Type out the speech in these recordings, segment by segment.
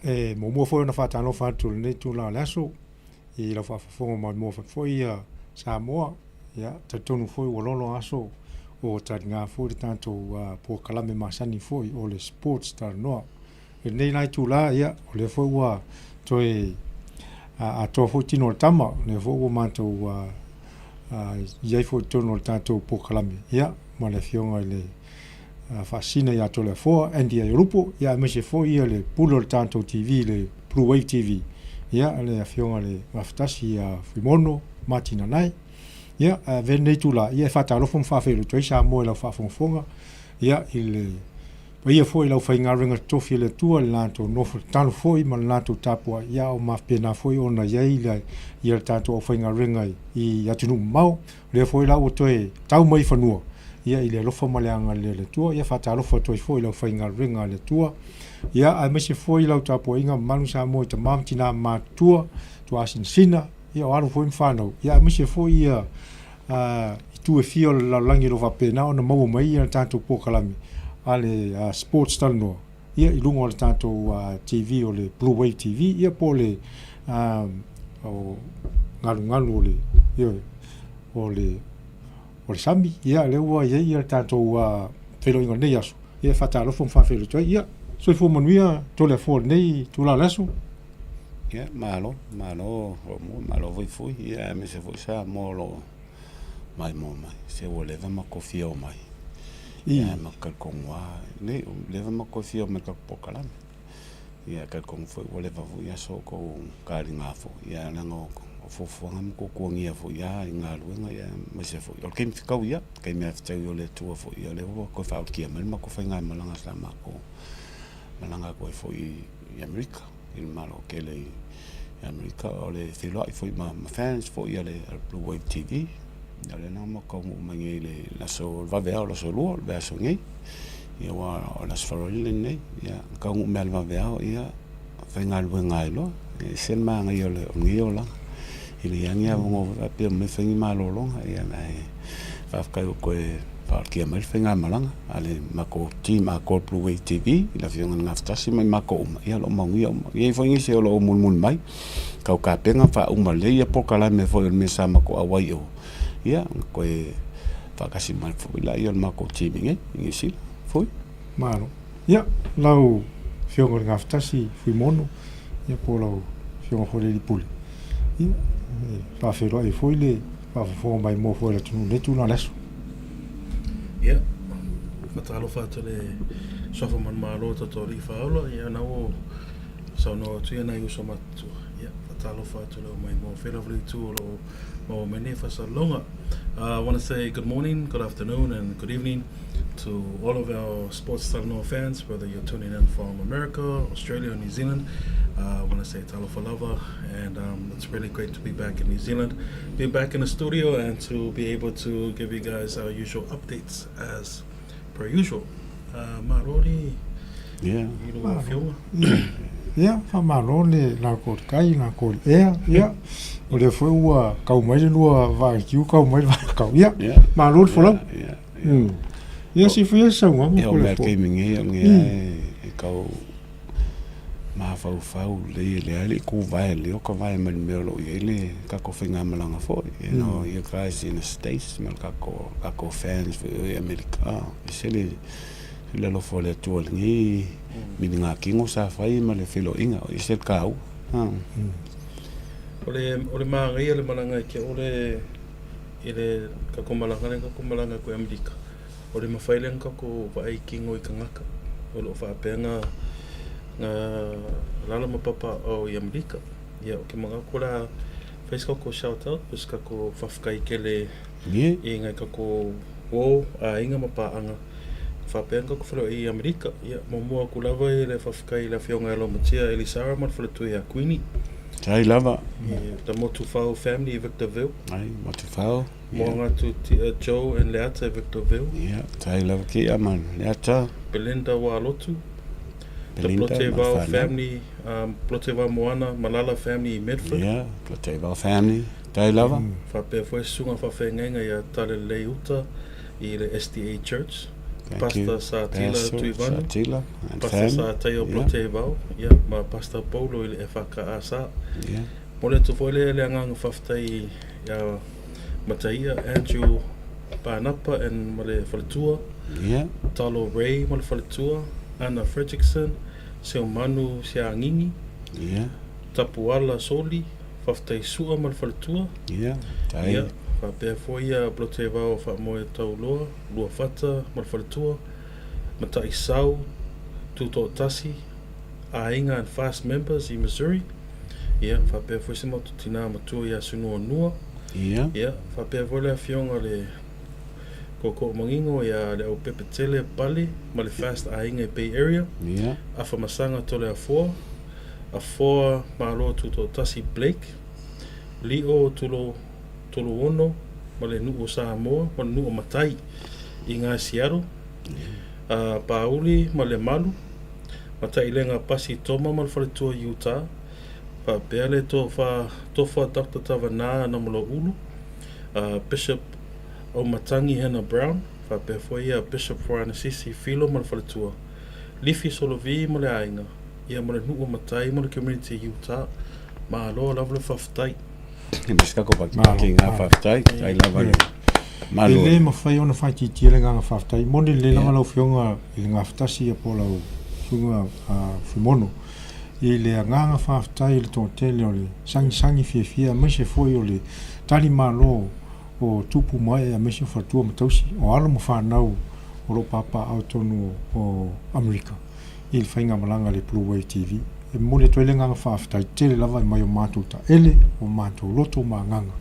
E muamua foi ona faatalofa atu i lenei itula o le aso i lau faafofoga maimoa foi ia Samoa. Ia, talitonu foi ua loaloa aso o taliga foi le tatou polokalame masani foi o le Sports Talanoa. I lenei la itula, ia, o lea foi ua toe atoa foi tino o le tama, o lea foi ua matou i ai foi i totonu o le tatou polokalame, ia, ma le afioga i le Faasisina ia Toleafoa, Andy Aiolupo, ia aemaise foi ia le pule o le tatou TV, le Blue Wave TV, ia, le afioga i le Gafatasi ia Fuimono Martin Anae. Ia, ae avea lenei itula, ia, e faatalofa ma faafeiloai atu ai Samoa i lau faafogafoga, ia, i le paia foi i le aufaigaluega totofi a le Atua i le latou nofo tatalo foi ma le latou tapuai, ia, a o faapena foi ona i ai le, ia le tatou aufaigaluega i atunuu mamao. O lea foi la ua toe tau mai i fanua, ia, i le alofa ma le agalelei o le Atua. Ia, faatalofa atu ai foi i le aufaigaluega a le Atua, ia, aemaise foi lau tapuaiga mamalu Samoa i tama ma tina matutua, tuaasinasina, ia, o alo foi ma fanau, ia, aemaise foi ia itu e fia o le lalolagi o lo o faapena ona maua mai ia le tatou polokalame a le Sports Talanoa, ia, i luga o le tatou TV o le Blue Wave TV, ia, po o le o galugalu o le, ioe, o le o le sami, ia, lea ua i ai ia le tatou feiloaiga o lenei aso, ia, e faatalofa ma faafeiloai atu ai. Ia, soifua manuia Toleafoa i lenei itula o le aso. Ia, malo, malo Romua, malo foi Fui, ia aemaise foi Samoa o lo o maimoa mai. Se ua leva ma matou fia omai. Ia ma talitonu lava, nei ua leva ma matou fia omai i le tatou polokalame. Ia talitonu foi ua leva foi aso o outou taliga foi, ia leaga o fuafuaga ma tuatuagia foi lava i galuega aemaise foi o le taimi fetaui lava, taimi lava fetaui o le Atua foi, ia lea ua toe faaulutia mai le matou faigamalaga sa matou malaga atu ai foi i Amerika, i le Malo tele i Amerika. O le feiloai foi ma fans foi a le Blue Wave TV. Ia o lea la matou taunuu mai nei i le aso le vaveao o le aso Lua o le vaiaso nei. Ia aua o le Aso Faraile lenei, ia taunuu mai lava i le vaveao, ia faigaluega ai loa. E ese le manaia o lenei olaga, e leai lava ni avanoa faapea e omai fai ni malologa. Ia ae faafetai ua toe faaulutia mai le faigamalaga a le matou team atoa o le Blue Wave TV i le afioga i le Gafatasi ma i matou uma, ia o lo o manuia uma. E i ai foi nisi o lo o mulimuli mai, tau tapena faauma lelei ia polokalame foi o le mea sa matou auai i o, ia ona toe faatasi mai foi lea o le matou team i inei i Niu Sila. Foi. Malo. Ia, lau Afioga i le Gafatasi Fuimono, ia po o lau Afioga foi i le Alii Pule, ia, e faafeiloai ai foi le faafofoga maimoa foi a le atunuu i lenei itula o le aso. Ia, faatalofa atu i le Suafa Manumalo o tatou Alii Faaola, ia na ua saunoa atu ia nai uso matutua. Ia, faatalofa atu i le au maimoa fela o le itu o lo o maua mai nei faasalalauga. I want to say good morning, good afternoon and good evening to all of our Sports Talanoa fans, whether you're tuning in from America, Australia or New Zealand. I want to say talofa lava, and it's really great to be back in New Zealand, be back in the studio and to be able to give you guys our usual updates as per usual. Malo le i lua afioga. Ia, faamalo le lako i le kai, lako i le ea, ia, o lea foi ua kau mai le lua vaakiu, kau mai le vaakau, ia, malo le folau. Ia, se i faia se saunoaga po o le taimi nei o lenei e tau mafaufau lelei, lea e le i tuvae lelei o ka vae mai le mea o lo o i ai le tatou faigamalaga foi. You know, you guys in the States ma le tatou fans foi i Amerika, e ese le alofa o le Atua i lenei miligatino sa fai ma le feiloaiga, e ese le taua. O le manaia o le malaga i te au le i le tatou malaga lea na tatou malaga atu i Amerika, o le mafai lea ona tatou vaai kino i tagata o lo o faapea ona alaala ma papaaao i Amerika. Ia, ou te manatu o le a fai se tatou shout out po o se tatou faafetai tele i nai tatou uo, aiga ma paaga faapea ona tatou feiloai i Amerika. Ia, muamua atu lava i le faafetai i le afioga ia Laumatia Elisara ma le faletua ia Queenie. Tai lava. The Motufau family i Victorville. Ai, Motufau. Moana atu tia Joe and Leata i Victorville. Ia, tai lava ki a man Leata. Belinda Walotu. The Plotevao family, Plotevao Moana, Malala family i Medford. Ia, Plotevao family. Tai lava. Faapea foi susuga faafeagaiga ia Talelei Uta i le SDA Church. Thank you. Pastor Satila Pastor Tuivanu, Satila and Pastor family. Sataia Yeah. Blotevao, ia, ma Pastor Paulo i le FKA sa. Yeah. Momoli atu foi le le agaga faafetai ia Mataia Andrew Panapa and ma le faletua, Yeah. Talo Ray ma le faletua, Anna Fredrickson, Seomanu Seagigi, Yeah. Tapuala Soli, faafetai Sua ma le faletua, Yeah. Tai. ia, faapea foi ia Blotevao Faamoe Tauloa, Luafata ma le faletua, Mataisau Tutoatasi, Aiga and Fast Members i Missouri, ia, faapea foi si matou tinā matua ia Sunuanua, Yeah. ia, faapea foi le afioga le Kookoo Manino ia le Aupepe Tele Pale ma le Fast Aiga i Bay Area, Yeah. Afamasaga Toleafoa, Afoa Malo Tutoatasi Blake, Lio Tulo Toluono ma le nuu o Samoa ma le nuu o Matai i ngā Seattle, Pauli ma le Malu, Matailega Pasi Toma ma le faletua i Utah, faapea le tofa tofa Dr. Tavanā Namoloulu, Bishop Aumatangi Hannah Brown, faapea foi ia Bishop Francis Filo ma le faletua, Lifi Solovi ma le aiga, ia ma le nuu o Matai ma le community i Utah. Malo lava le faafetai. E ma se kako pakipaki ngā faafetai, tai lava le E malo. le mafai ona faaitiitia le agaga faafetai. Moni lelei lava Yeah. lau Afioga i le gafatasi ia po o lau Susuga Fuimono i le agaga faafetai i le toatele o le sagisagi fiafia aemaise foi o le talimalo o tupu ma ee aemaise o faletua ma tausi, o alo ma fanau o lo o papaaao i totonu o Amerika i le faigamalaga a le Blue Wave TV. E momoli atu ai le agaga faafetai tele lava mai o matou taele, o matou loto ma agaga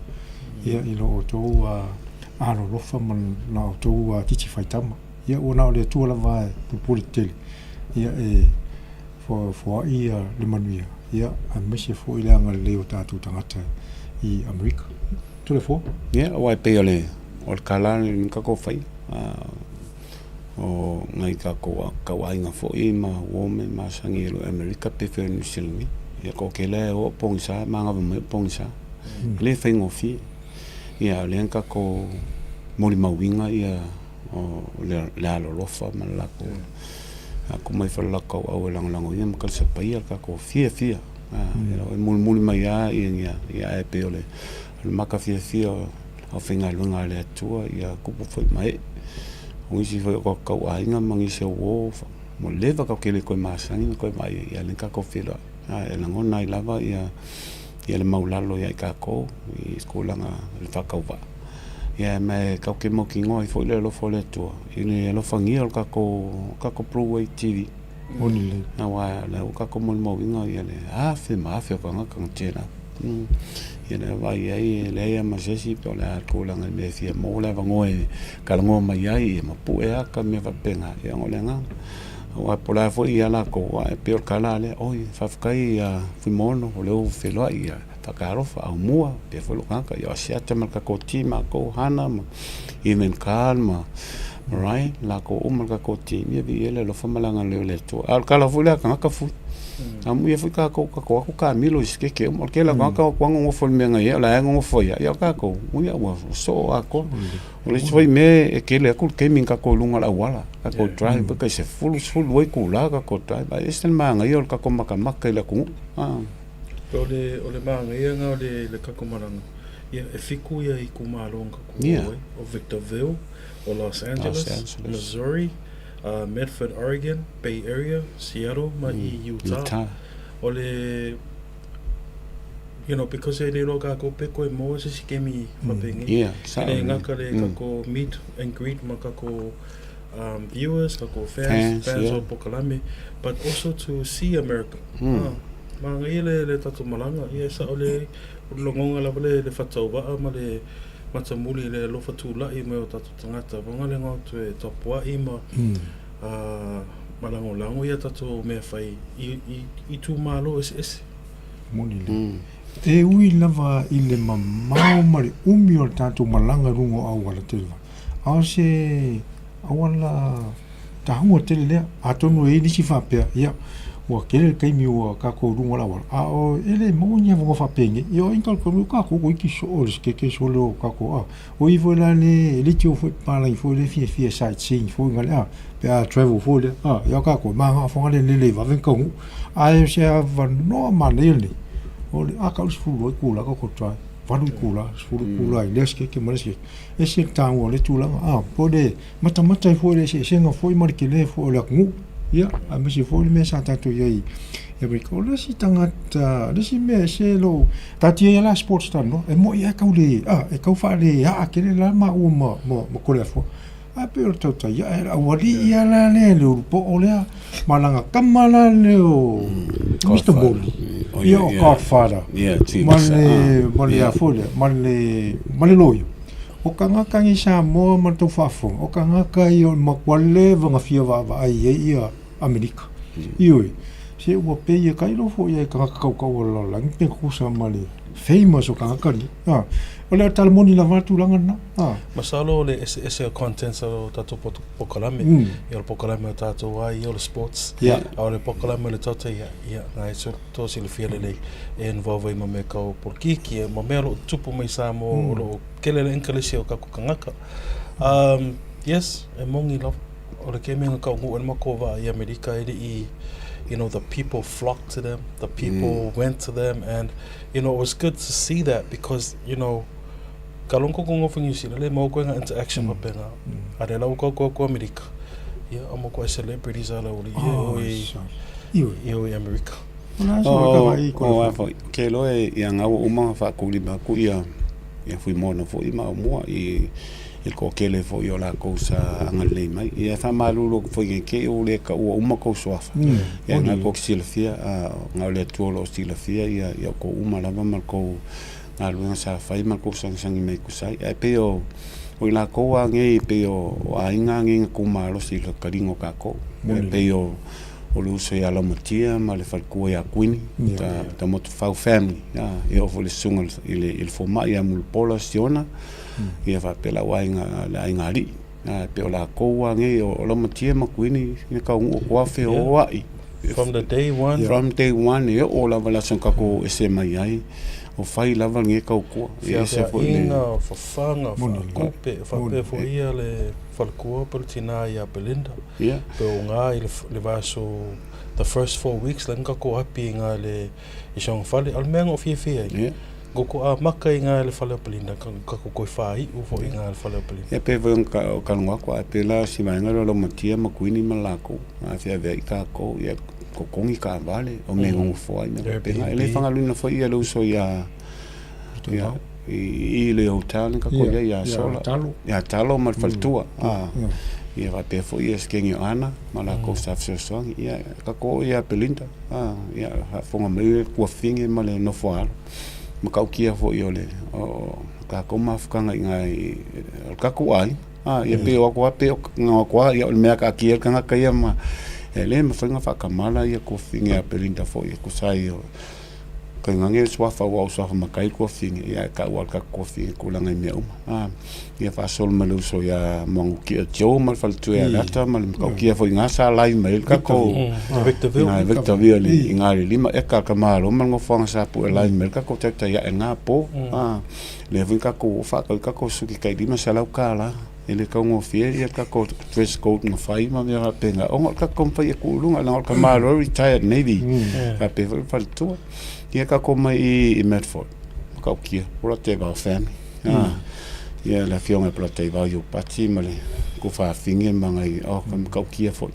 ia i lo outou alolofa ma la outou titi faitama. Ia ua na o le Atua lava e pulupule tele ia e foai le manuia ia aemaise foi le agalelei o tatou tagata i Amerika. Toleafoa. Ia, aua e pei o le o le kala le tatou faia o nai tatou tauaiga foi ma uo ma masani e lo Amerika pe fea o Niu Sila nei. Ia toatele e o pogisa manava mai o pogisa. E le faigofie. Ia o lea na tatou molimauina ia o le alolofa ma le latou latou mai foi le latou tauau e lagolagoina ma talisapaia le tatou fiafia. E mulimuli mai lava ia ae pei o le maka fiafia o aufaigaluega a le Atua ia tupu foi ma ee. O nisi foi o tatou tauaiga ma nisi o uo ua leva tatou te le toe masani ona toe vaai ai, a o lea na tatou feiloai. E lagona ai lava ia le maulalo ia i tatou i tulaga o le faatauvaa. Ia ma e tatou te mautinoa ai foi le alofa o le Atua i le alofagia o le tatou Blue Wave TV. Moni lelei. Aua o lea ua tatou molimauina le afe ma afe o tagata na tela. Ia lea vaai ai e leai lava ma se isi po o le a le tulaga i mea e fia maua le avanoa e talanoa mai ai ia ma pue ata ma mea faapena, ia ona o le agaga. Aua po o le a foi ia latou, aua e pei o le tala lea, oi faafetai ia Fuimaono o lea ua feiloai ia faatalofa, aumua, faapea foi lou tagata, ia o Asiata ma le tatou team matou, Hana ma Even Carl ma Ryan, latou uma le tatou team, ia viia le alofa ma le agalelei o le Atua. A o le tala foi lea a tagata fui. Amuia foi tatou, tatou o atu kamilo i sikeke uma. O le tele o tagata o atu lava nonofo i le mea na i ai, o la e nonofo ai lava. Ia o tatou, ia ua soo atoa. O le isi foi mea e tele atu le taimi na tatou i luga o le auala, tatou drive tai 10, 12 itula tatou drive, ae ese le manaia o le tatou matamata i le atunuu. O le, o le manaia lena o le, le tatou malaga, ia e fitu ia itumalo na tatou o ai, o Victorville, o Los Angeles, Los Angeles. Missouri, Medford, Oregon, Bay Area, Seattle ma i Utah. Utah. O le, you know, because e le iloa kākou pe koe maua se isi kemi faapenei. Yeah, E sao le lelei. gata le tatou meet and greet ma tatou viewers, tatou fans, Fans, fans yeah. o polokalame, but also to see America. Ah, manaia le, le tatou malaga, ia e sao le, o le lagona lava le, le faatauvaa ma le matamuli i le alofa tulai mai o tatou tagata, vaga le igoa atu e tapuai ma ma lagolago ia tatou mea fai i, i itumalo eseese. Moni lelei. E ui lava i le mamao ma le umi o le tatou malaga i luga o auala tele vale, a o se auala tahua tele lea. Atonu e i ai nisi faapea, ia, Ua tele le taimi ua tatou i luga o le auala, a o e le maua ni avanoa faapenei. Ia o ai na talitonu o tatou toeitiiti soo i le sikeke sole o tatou a. O i foi la le e leitioa foi papalagi foi lea e fiafia e sightseeing foi na le a, pe a travel foi lea a, ia o tatou e mananao foi lea e lele vave ona taunuu. Ae o se avanoa manaia lenei, o le a tau le 12 itula tatou drive, 8 itula, 10 itula i lea sikeke ma lea sikeke. E ese le taua o lea tulaga a, po o le matamata ai foi i le eseesega foi ma le tele foi o le atunuu, ia, aemaise foi le mea sa tatou i ai i Amerika. O le isi tagata, o le isi mea e ese lou, taatia ia la sports talanoa, e moni lava e tau le, a, e tau faaleaa tele la maua ma, ma, ma Toleafoa. Ae pei o le tautai ae, le aualii lava la lea, le ulupoo lea, ma lana tama la lea o Mister Moli, ia o Godfather, ma le, ma le a foi lea, ma le, ma le loia. O tagata nei Samoa ma le tou faafofoga, o tagata ia o le matua leva ona fia vaavaai i ai ia Amerika. Ioe, se ua pei e tailo foi i ai tagata tautau o le lalolagi pe tusa ma le famous o tagata nei. A, o le tala moni lava le tulaga lena. A. Masalo o le eseese o contents o tatou polokalame. Ia o le polokalame a tatou lava ia o le sports. A o le polokalame o le tautai, ia, na e to silafia lelei e involve ai ma mea tau polokiki ma mea o lo o tutupu mai Samoa o lo o tele le enkalesi o tatou tagata. Yes, e moni lava. O le kemi na taunuu ai le matou vaa i Amerika e le i, you know, the people flocked to them, the people went to them and, you know, it was good to see that because, you know, ka longo ko nofo New Zealand, le maua koe nga interaction faapena. A lea la ua kau koe Amerika, ia, o makuai celebrities a lau alii e o i, i o i Amerika. O a foi, ke loa e ia ngau uma whaakulima aku ia ia Fuimaono foi ma Aumua i i le toatele foi o lakou sa agalelei mai. Ia e faamalulu atu foi nei te i ua le taua uma tou suafa. Ia na tou te silafia, na o le Atua o lo o silafia ia ia outou uma lava ma le tou galuega sa fai ma le tou sagisagi mai e tusa ai. Ae pei o o i lakou lava nei pei o aiga nei na tou malosi i le taliga o tatou. E pei o o le uso ia Laumatia ma le faletua ia Kuini, ta Motufau family, e oo foi i le susuga i le fomai ia Mulipola Siona, ia faapea lau aiga, le aiga alii. E pei o lakou lava nei, o Laumatia ma Kuini, e taunuu atu lava feoai. From the day one. From day one, e oo lava i le aso na tatou ese mai ai, o fai lava lenei tautua. Feaveaiga, o fafaga, faatupe, faapea foi ia le faletua po o le tina ia Belinda. Ia. Pe o ngā i le, le vaiaso, the first 4 weeks la nga ko happy i ngā le i si ona fale. O le mea na ou fiafia ai, Ia. ko ko amaka i ngā le fale o Belinda, ka, ka ko koe whāiu foi i ngā le fale o Belinda. Ia pei foi ona ka, o talanoa atu, ae pēlā si vaega lea o Laumatia ma Kuini ma lakou, a feaveai takou, ia totogi taavale, o mea e nonofo ai mea faapena. E le faagaloina foi ia le uso ia, ia, i le hotel na tatou i ai ia Sola, ia Talo ma le faletua. Ia faapea foi ia Sikeni o Ana ma lakou sa fesoasoani. Ia tatou oo ia Belinda, ia faafofoga mai le tuafafine ma le nofo a alo. Matautia foi o le o tatou mafutaga i ina i o le tatou aiga. Ia pei o atu lava pei o atu lava ia o le mea e taatia ai le tagata ia ma e le mafai ona faatamala ia tuafafine a Belinda foi e tusa ai o Tainane le suafa aua o suafa matai le tuafafine, ia ae tau lava le tatou tuafafine i tulaga i mea uma. A, ia faasolo mai le uso ia Moanutia Joe ma le faletua ia Lata ma le matautia foi i ina sa live mai ai le tatou Victorville. I Victorville i ina i le 5 eka le tamālo ma le nofoaga sa pue live mai ai le tatou taitai ae na po. A, lea foi na tatou oo faatau ai tatou suki tai $500. E le taugofie ia le tatou dress code na fai ma mea faapena, ona o le tatou taumafai e tuu i luga, leaga o le tamāloa e retired Navy, faapea foi le faletua. Ia tatou omai i Medford, Matautia, Polataivao family. Ia le afioga ia Polataivao Iupati ma le tuafafine ma nai, oh, ka matautia foi.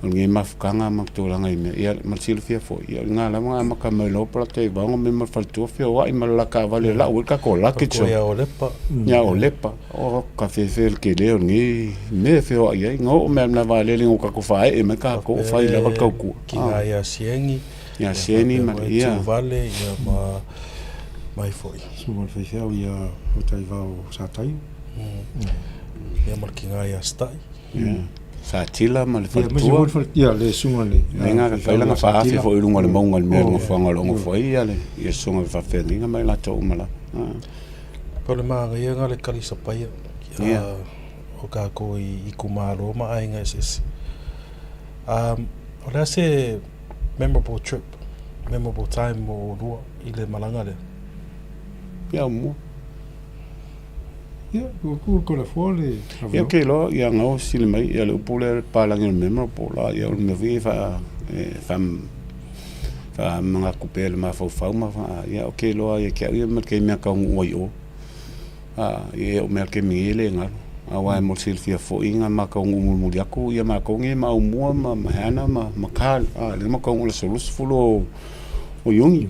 O lenei mafutaga ma tulaga i mea, ia ma le silafia foi, ia o lena lava na amata mai loa Polataivao ma le faletua feoai ma le la taavale e lau ai le tatou luggage. Ia Olepa. Ia Olepa. O ka fefe le tele o lenei mea e feoai ai. Na oo mai lava i le malaevaalele ina ua tatou faaee mai tatou o fai lava le tautua. Kina ia Sieni. Ia Sieni ma le, ia. Tuuvale ia ma mai foi. Susuga i le faifeau ia Polataivao Sataio. Ia ma le kina ia Stai. Satila ma le faletua. Ia, le susuga i le Lenga fai lana faaafe foi i luga o le mauga i le mea o le nofoaga o lo o nofo ai ia le ia susuga i le faafeagaiga ma i latou uma lava. Pei o le manaia lena o le kalisapaia o tatou i itumalo ma aiga eseese. O le a se. memorable trip, memorable time mo ʻolua i le malaga lea? Ia Aumua. Ia, ua ku ko le fua le Ia, ou te iloa, ia na o fesili mai, ia le upu lea palagi o le memorable la, ia o le mea foi e faa, e faa, faamanatu pea i le mafaufau ma faa, ia ou te iloa ia te au ia ma le taimi a taunuu ai i o. A, ia e oo mai lava i le taimi nei e le galo. Aua mo le silafia foi na ma taunuu mulimuli atu ia matou nei ma Aumua ma ma Hannah ma ma Carl, a, lea na matou taunuu i le aso 20 o Iuni.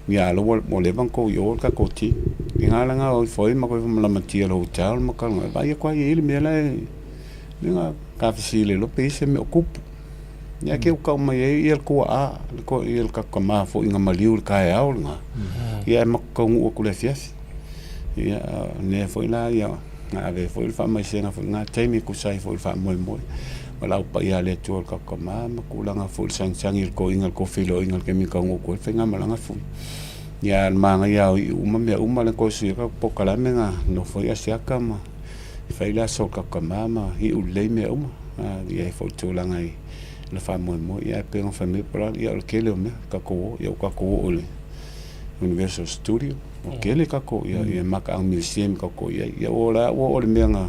Ia a o la ua leva ona tou i o le tatou team. I na la na o ifo ai matou ifo ma lamatia i le hotel ma talanoa, e vaai atu lava e i ai le mea la e, lea na ta fesili ai loa pe i ai se mea o tupu. Ia ae te i ua tau mai ai le tuaa, ia le tatou tama foi na maliu i le taeao lena, ia ae matou taunuu atu i le afiafi. Ia o lea foi la ia na ave ai foi le faamaisega foi i lena taimi e tusa ai foi o le faamoemoe. Valaau paia a le Atua i le tatou tama ma tulaga foi i le sagisagi i le toeaina i le tou feiloaiga i le taimi e taunuu atu ai le faigamalaga foi. Ia a o le manaia lava o iu uma mea uma lea na toe sui ai tatou polokalame na nofo ai Asiata ma fai le aso o le tatou tama ma iu lelei mea uma. I ai foi le tulaga i le faamoemoe. Ia ae pei ona fai mai Parali, ia o le tele o mea tatou o, ia ua tatou oo i le Universal Studio, ua tele tatou, ia, ia Makaaga Museum tatou i ai. Ia ua la ua oo i le mea na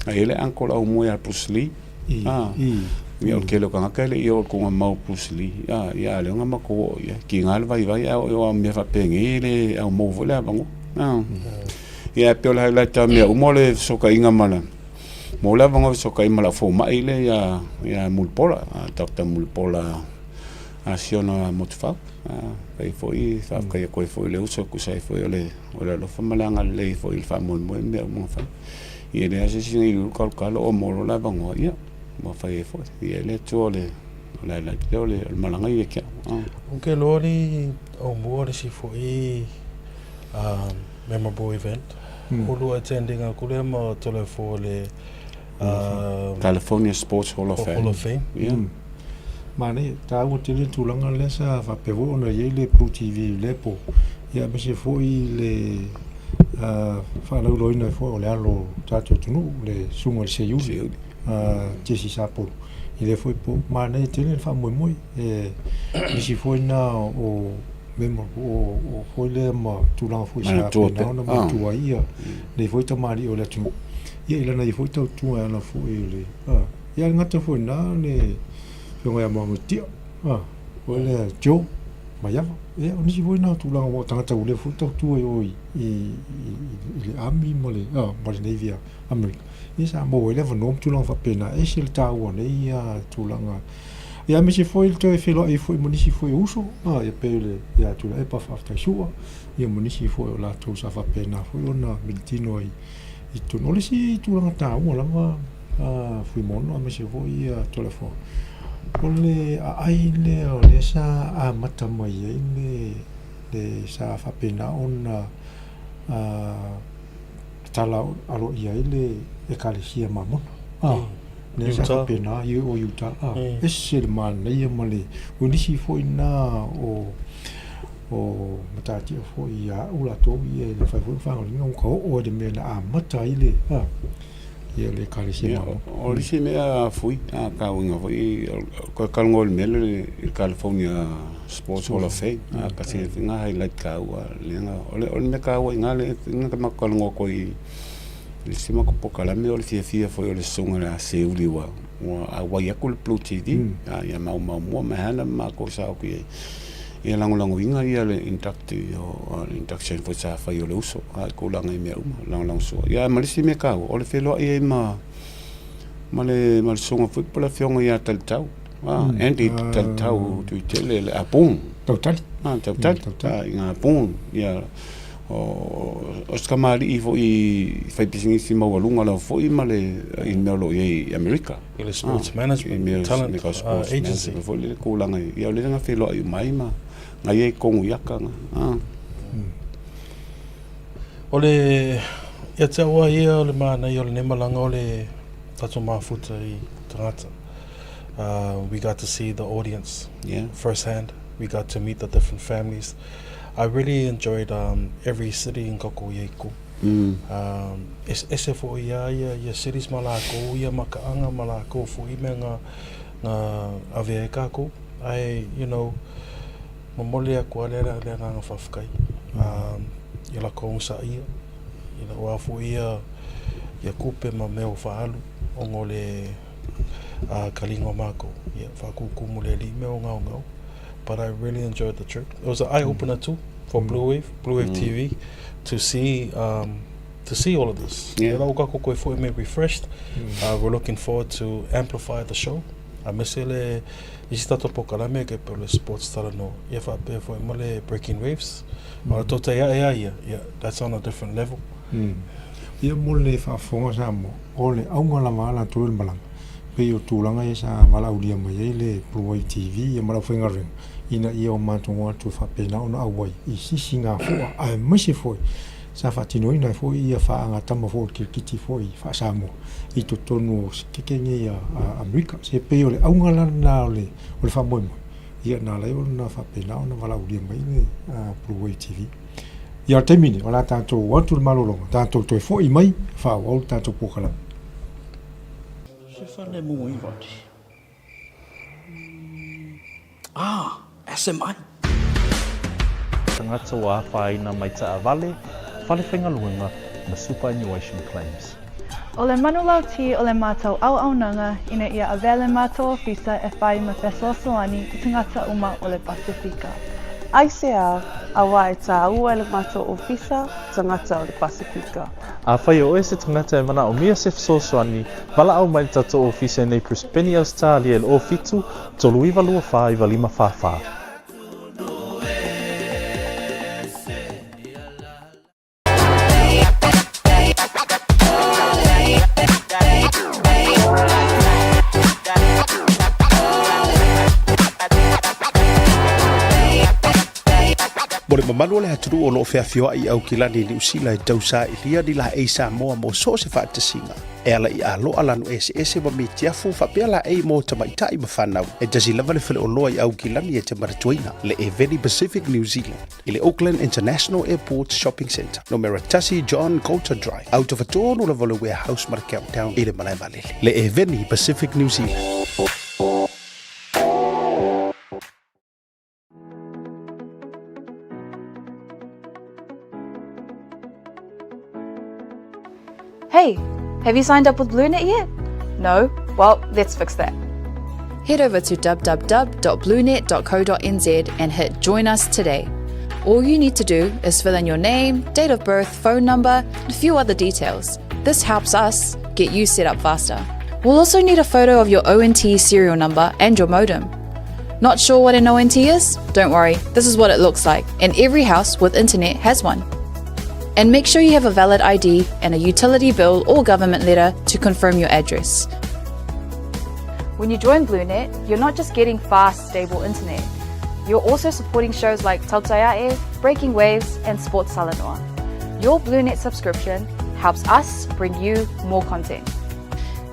i ai le uncle Aumua ia Bruce Lee. Ah, ia o le tele o tagata e le i oo i le tuugamau o Bruce Lee. Ah, ia a o lea na matou oo i ai. Tiga le vaivai ae oo i mea faapenei e le aumaua foi le avanoa. Ah. Ia e pei o le highlight o mea uma o le fesootaiga ma le mo le avanoa e fesootai ma lau fomai lea ia ia Mulipola, Doctor Mulipola a si ona Motufaga. Faafetai foi, faafetai atu ai foi i le uso e tusa ai foi o le o le alofa ma le agalelei foi i le faamoemoe ma mea uma na fai. Ia e leai lava se isi na iliili talotalo o maua loa le avanoa, ia ua fai ai foi. Ia le Atua o le o le highlight lea o le malaga ia te au. Ou te iloa le Aumua le isi foi memorable event. Ulu attending aku lea ma Toleafoa le California Sports Hall of Fame. Hall of Fame. Yeah. Manaia, taua tele le tulaga lea sa faapea foi ona i ai le Blue TV i lea po, ia aemaise foi le faalauiloaina ai foi o le alo o le tatou atunuu, le susuga i le Seiuli, Jesse Sapolu i lea foi po. Manaia tele le faamoemoe, e nisi foi na o memorable, o foi lea ma tulaga foi sa faapena ona manatua ai ia nei foi tamalii o le atunuu, ia i lana ia foi tautua e ala foi i le, ia e le gata foi i lena le afioga ia Moamoetia, foi lea Joe Maiava. Ia o nisi foi na o tulaga aua o tagata ua leva foi tautua i o i, i, i le Army ma le, ma le Navy a Amerika. Ia sa maua ai le avanoa ma tulaga faapena, e ese le taua o nei tulaga. Ia aemaise foi le toe feiloai foi ma nisi foi o uso, ia pei o le ia Tuilaepa Faafetai Sua, ia ma nisi foi o latou sa faapena foi ona militino ai i totonu. O le isi tulaga taua lava Fuimaono aemaise foi Toleafoa, o le aai lea o lea sa amata mai ai le, le sa faapena ona tatala aloaia ai le Ekalesia Mamona. Lea sa faapena i o Utah. Ese le manaia ma le, o nisi foi na o o matatia foi ia au latou ia e le mafai foi ona faagaoioina ua ka oo ai i le mea na amata ai le ia le Ekalesia Mamona. O le isi mea Fui, a tauina foi, o talanoa i le mea lea i le California Sports Hall of Fame, a tasi lena highlight taua lea na, o le mea taua i ina lea na matou talanoa atu ai i le isi matou polokalame, o le fiafia foi o le susuga ia Seiuli ua auai atu le Blue TV, ia maumau mua ma Hannah ma matou sa o atu i ai. Ia lagolagoina ia le induction foi sa fai o le uso a i tulaga i mea uma, lagolagosua. Ia ma le isi mea taua, o le feiloai ai ma ma le ma le susuga foi po o le afioga ia Talitau. Andy Talitau Tuitele le Apung. Tautali. Tautali. I ngā Apung. Ia o se tamalii foi fai pisinisi maualuga lava foi ma le i mea o lo o i ai i Amerika. I le sports management, talent agency. Foi le tulaga ia o lea na feiloai uma ai ma na i ai tonu i aka na. O le ia te au lava ia o le manaia o lenei malaga o le tatou mafuta i tagata. We got to see the audience first hand. We got to meet the different families. I really enjoyed every city in kakou i ai ko. Ese foi ia ia ia cities ma lakou ia makaaga ma lakou foi mea na na avea ai kakou. Ae you know, momoli atu lava le agaga faafetai i latou onosaia, aua foi ia tupe ma mea ua faaalu ona o le taliga o matou, ia faatutumu e le Alii mea o gaogao. But I really enjoyed the trip. It was an eye opener too for Blue Wave, Blue Wave TV to see um, to see all of this. Yeah. Ua tatou toe foi mai refreshed. We're looking forward to amplify the show. Aemaise le isi tatou polokalame e pei o le Sports Talanoa, ia faapea foi ma le Breaking Waves. A o le tautai ae lava ia, ia, that's on a different level. Ia mo le faafofoga Samoa, o le auga lava a latou i le malaga, pei o tulaga ia sa valaaulia mai ai le Blue Wave TV ia ma le aufaigaluega, ina ia o matou o atu e faapena ona auai i sisigafua aemaise foi sa faatinoina ai foi ia faagatama foi o le kirikiti foi faa-Samoa i totonu o sikeke nei a Amerika. Se pei o le auga la lena o le faamoemoe, ia na ala ai ona faapena ona valaaulia mai le Blue Wave TV. Ia o le taimi nei, o le a tatou o atu i le malologa, tatou toe foi mai, faaauau le tatou polokalame. Se fale mo i wati. Ah, SMI. Tagata ua afaina mai taavale, fale faigaluega ma superannuation claims. O le manulauti o le matou auaunaga ina ia avea le matou ofisa e whai ma fesoasoani i tagata uma o le Pasifika. Aisea, auā e tāua e le matou ofisa tagata o le Pasifika. Afai o oe se tagata e manaomia se fesoasoani, Valaau mai le tatou ofisa i nei Brisbane Ausetalia i le 07 39 24 95 44. Mo le mamalu o le atunuu o lo o feafioai i Aukilani i Niu Sila e tausailia ni laei Samoa mo so o se faatasiga, e ala i aloa lanu eseese ma mitiafu faapea laei mo tamaitai ma fanau. E tasi lava le faleoloa i Aukilani e te manatuaina, le Eveni Pacific New Zealand, i le Auckland International Airport Shopping Centre, numera 1 John Coulter Drive, autafa tonu lava o le Warehouse ma le Countdown i le malae vaalele. Le Eveni Pacific New Zealand. Hey, have you signed up with BlueNet yet? No? Well, let's fix that. Head over to www.bluenet.co.nz and hit Join Us Today. All you need to do is fill in your name, date of birth, phone number, and a few other details. This helps us get you set up faster. We'll also need a photo of your ONT serial number and your modem. Not sure what an ONT is? Don't worry, this is what it looks like, and every house with internet has one. And make sure you have a valid ID and a utility bill or government letter to confirm your address. When you join BlueNet, you're not just getting fast, stable internet. You're also supporting shows like Tautai A'e, Breaking Waves, and Sports Talanoa. Your BlueNet subscription helps us bring you more content.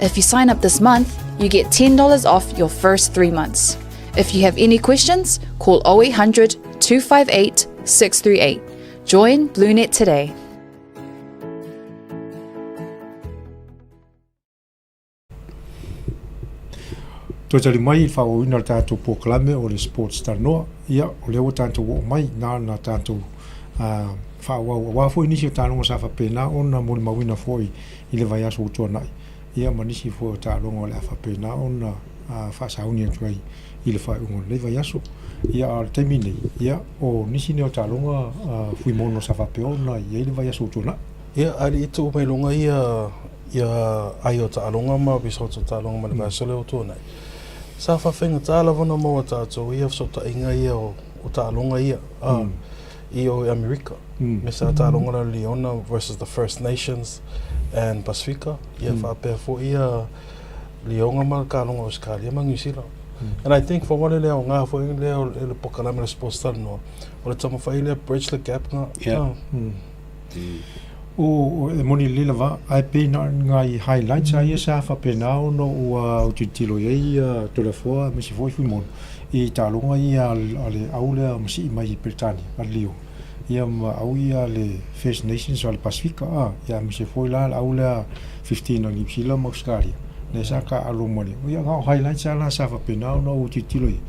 If you sign up this month, you get $10 off your first 3 months. If you have any questions, call 0800 258 638. Join BlueNet today. Toe tali mai i le faaauauina o le tatou polokalame o le Sports Talanoa, ia, o lea ua tatou oo mai na ona tatou faaauau aua foi nisi o taaloga sa faapena ona molimauina foi i le vaiaso ua tuanai, ia ma nisi foi o taaloga o le a faapena ona faasauni atu ai i le faaiuga o lenei vaiaso. Ia, a o le taimi nei, ia, o nisi nei o taaloga Fuimono sa faapea ona i ai le vaiaso ua tuanai. Ia, a le i tuu mai luga ia ia ai o taaloga ma results o taaloga ma le vaiaso lea ua tuanai, sa faafaigata lava ona maua e tatou ia fesootaiga ia o taaloga ia i o i Amerika. Me sa taaloga la Leona versus the First Nations and Pasifika, ia faapea foi ia Leona ma le taaloga o Ausetalia ma Niu Sila. And I think for one le aoga foi lea o le polokalame o le Sports Talanoa, o le taumafai lea bridge the gap na. O, e moni lelei lava, ae pei na o nai highlights lava ia sa faapena ona ua autilotilo i ai Toleafoa aemaise foi Fuimono i taaloga ia a le au lea masii mai i Peretania, a le Leo, ia ma au ia a le First Nations a le Pasifika, a, ia aemaise foi la le au lea 15 a Niu Sila ma Ausetalia, lea sa taaalo ma le, ia na o highlights lava la sa faapena ona ou tilotilo i ai.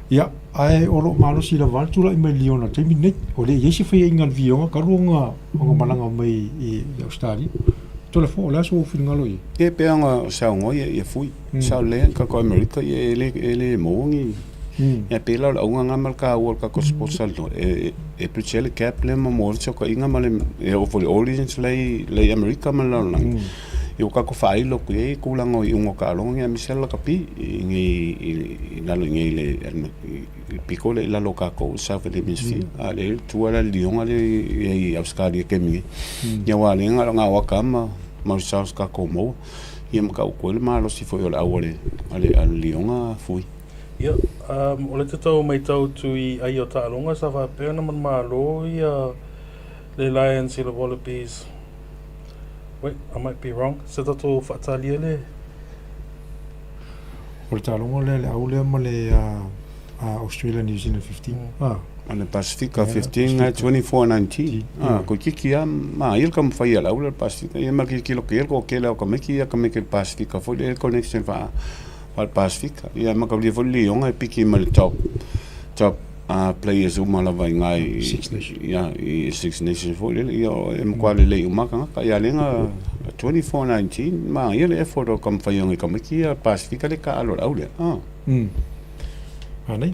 Ia, ae o lo o malosi lava le tulai mai Lyon i le taimi lenei. O le i ai se faiaiga a le Vioga talu ona ona malaga mai i Ausetalia. Toleafoa, o le a sou finagalo i ai? Ia, pei ona saunoa ia, ia Fui. Sao lelei lava tatou Amerika ia e le, e le maua ni. Ia pei la o le auga lena ma le taua o le tatou sports talanoa, e, e bridge ai le gap lea ma maua ai le fesootaiga ma le, e oo foi i le audience la i, la i Amerika ma le lalolagi. Ia ua tatou faailo atu i ai tulaga o iuga o taaloga aemaise lava lakapi i inei i lalo i inei i le pito lea i lalo o tatou Southern Hemisphere. A o lea e tua la le lioga lea i Ausetalia i le taimi nei. Ia aua o lea na o le gaoata lava ma results tatou maua. Ia ma tau atu ai le malosi foi o le au a le a le lioga Fui. Ia, o lea te tau matau atu i ai o taaloga sa faapea ona manumalo ia le Lions i le Wallabies. Wait, I might be wrong. Se tatou faatalia le... O le taaloga lea, le au lea ma le Australia New Zealand 15. Ah. Ma le Pasifika 15, 24-19. Ah, toeitiiti lava manaia le taumafai a le au lea o le Pasifika. Ia ma tilotilo atu i ai le toatele o tamaiti ia tamaiti o le Pasifika foi lea e connection faa faale-Pasifika. Ia mataulia foi le lioga e piki mai le top top players uma lava i ina i Six Nations. Ia, i Six Nations foi lele. Ia e matua lelei uma lava tagata. Ia lea na 24-19 manaia le effort o le taumafai o nai tamaiti ia Pasifika lea e taaalo i le au lea. Manaia.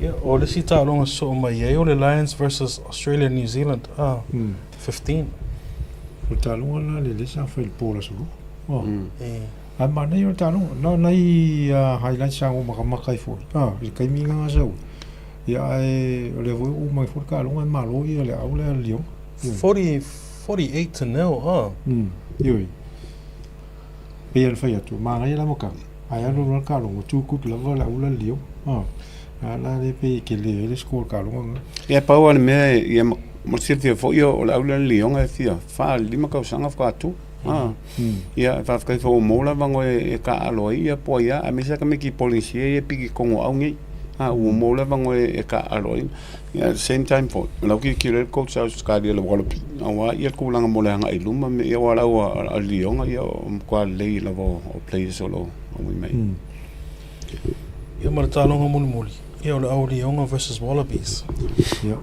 Ia, o le isi taaloga sosoo mai ai o le Lions versus Australia New Zealand, 15. O le taaloga la lea sa fai i le po o le Aso Lua. Ae manaia o le taaloga. Na o nai highlights sa ou makamaka ai foi i le taimi lena sa ui. Ia ae o lea foi ua uma mai foi le taaloga e malo ia le au lea a le Lioga. 40, 48 to nil, ah. Ioe. Pei ona fai atu, manaia le amataga, ae alu alu lava le taaloga, ua too good lava le au lea a le Lioga. A la lea pei e tele ai le score o le taaloga lena. Ia pau lava le mea, ia mo le silafia foi o le au lea a le Lioga e fia 4 i le 5 tausaga faatoa tu. Ia, e faafetai foi ua maua le avanoa e taaalo ai ia po ai lava, aemaise lava tamaiti Polenisia ia e piki i totonu o au nei. Ua maua le avanoa e taaalo ai. Ia, at the same time foi, o la e tilotilo ai le coach a Ausetalia i le Wallaby, aua ia le tulaga mo le agai i luma, ia aua o le au a Lioga, ia o matua lelei lava o players o lo o auai mai. Ia ma le taaloga mulimuli, ia o le au Lioga versus Wallabies. Ia.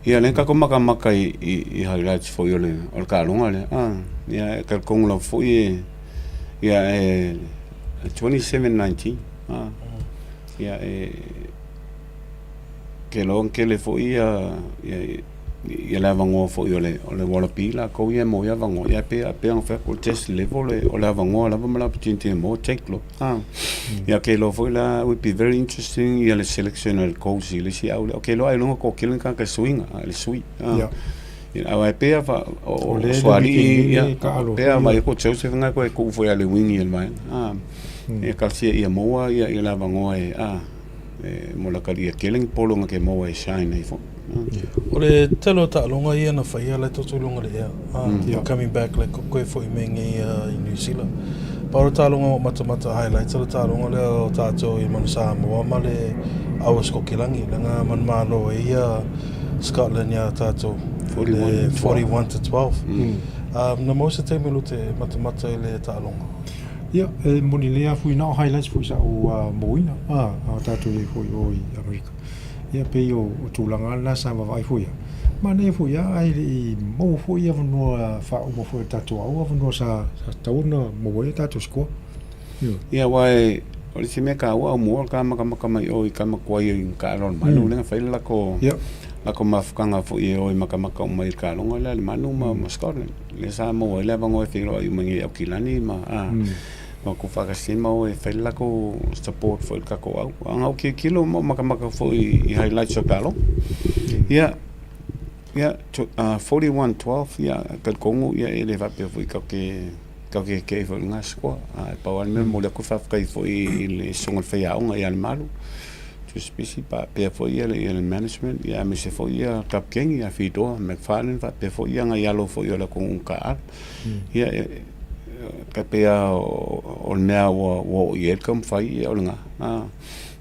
Ia lea tatou makamaka i highlights foi o le o le taaloga lea a ia e talitonu lava foi e ia e 27-19 a ia e ke iloa na tele foi ia ia le avanoa foi o le o le Wallaby latou ia e maua ai avanoa ia pei pei ona fai atu o le test level o le avanoa lava ma le opportunity e maua take loa a. Ia ke iloa foi la would be very interesting ia le selection a le coach i le isi au lea. Ou te iloa ailoga toatele ni tagata i suiga, le sui. Ia. Aua e pei lava o O lea le Sualii, weekend ia, nei e taalo pei lava foi vaai atu o Joseph lena toe tuu foi ia le wing i le vaega. Ia talosia ia maua ia le avanoa e, e mo lata ia tele ni polo na te maua e shine ai foi. O le tele o taaloga ia na faia la e tatou iloga le ea. Coming back like koe foi mai nei i New Zealand. Pau le taaloga ua matamata highlights o le taaloga lea o tatou i Manu Samoa ma le au o Skokilangi leaga manumalo ai ia Scotland ia tatou le 41 to 12. Na maua se taimi alo te matamata i le taaloga? Ia, e moni lelei lava foi na o highlights foi sa ou mauina a o tatou i ai foi i o i Amerika. Ia pei o tulaga lava na sa vaavaai foi au. Manaia foi lava ae le i maua foi avanoa faauma foi a le tatou aoga avanoa sa tatau ona maua ai a tatou score. Ioe. Ia aua o le isi mea taua au mua o le ta matamata mai o i tama tuai i taalo a le manu lea na fai le latou latou mafutaga foi e o e matamata uma i le taaloga lea a le manu ma Scotland lea sa maua ai le avanoa e feiloai uma ai i Aukilani ma ma tuufaatasi ma o e fai le latou support foi i le tatou au. A na ou tilotilo ma ou matamata foi i highlights o taaloga. Ia, ia, 41-12, ia, e talitonu, ia, e le faapea foi tatou te, tatou te keke'i foi i lena score. Ae pau lava le mea, e momoli atu le faafetai foi i le susuga i le faiaoga ia Lemalu, Tusipisi, faapea foi le management, ia aemaise foi le kapikeni ia Fidoa McFarlane, faapea foi nai alo foi o le atunuu taaalo. Ia, e tai pei lava o le mea ua oo i ai le taumafai, ia o lena.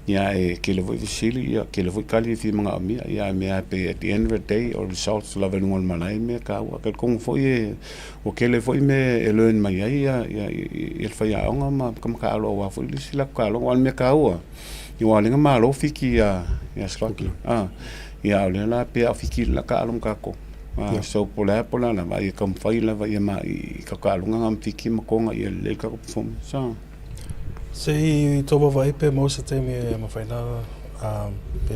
Ia e tele foi fesili, ia tele foi tali e fia manaomia, ia a mea lava pei at the end of the day o results lava i luga o le malae mea taua. Talitonu foi e ua tele foi mea e learn mai ai ia ia le faiaoga ma tama taalo aua foi le isi latou taaloga. Aua o le mea taua, aua o lea na malo Fiti ia ia Scotland, ia a o lea la pei a o Fiti i le taalo ma tatou. So po o le a po o le a lava, a ia taumafai lava ia ma i taaloga na ma Fiti ma Toga ia lelei le tatou performance. Se i tou vaavaai pe maua se taimi e mafai ona pe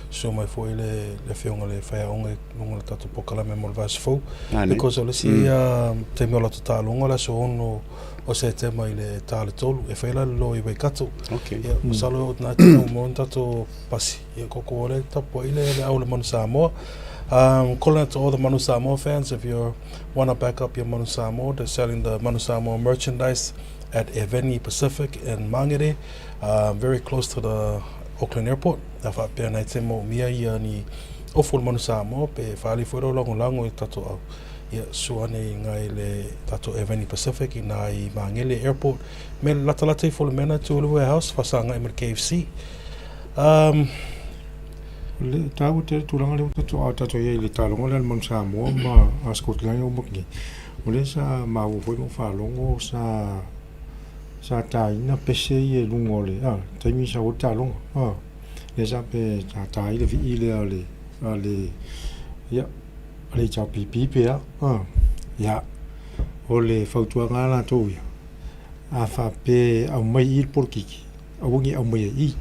susu mai foi le afioga i le faiaoga i luga o le tatou polokalame mo le vaiaso fou. Because o le isi taimi o latou taaloga o le aso 6 o Setema i le ta le 3 e fai la le loa i Waikato. Ia masalo e oo atu i ina ua maua ni tatou pasi. Ia koko o le tapuai le le au o le Manu Samoa. Calling out to all the Manu Samoa fans, if you want to back up your Manu Samoa, they're selling the Manu Samoa merchandise at Eveni Pacific in Mangere, very close to the Auckland Airport. A faapea nai te moomia ia ni ofu o le Manu Samoa pe whaali foi rau lagolago i tatou au. Ia, sua ane i ngai le tatou Eveni Pacific i nā i Mangere Airport. Me latalata ifo le mea na tu o le warehouse, whasangai ma le KFC. Um, Le taua tele tulaga lea ua tatou a tatou i ai i le taaloga lea a le Manu Samoa ma a Scotland ua maua nei. O lea sa maua foi ma ou faalogo sa sa taina pese ia i luga o le a taimi sa o ai le taaloga a lea sa pe sa ta ai le vii lea a le a le ia a le HRPP pe a a ia o le fautuaga a latou ia a faapea e aumai i i le polokiki aua ne i aumaia i i.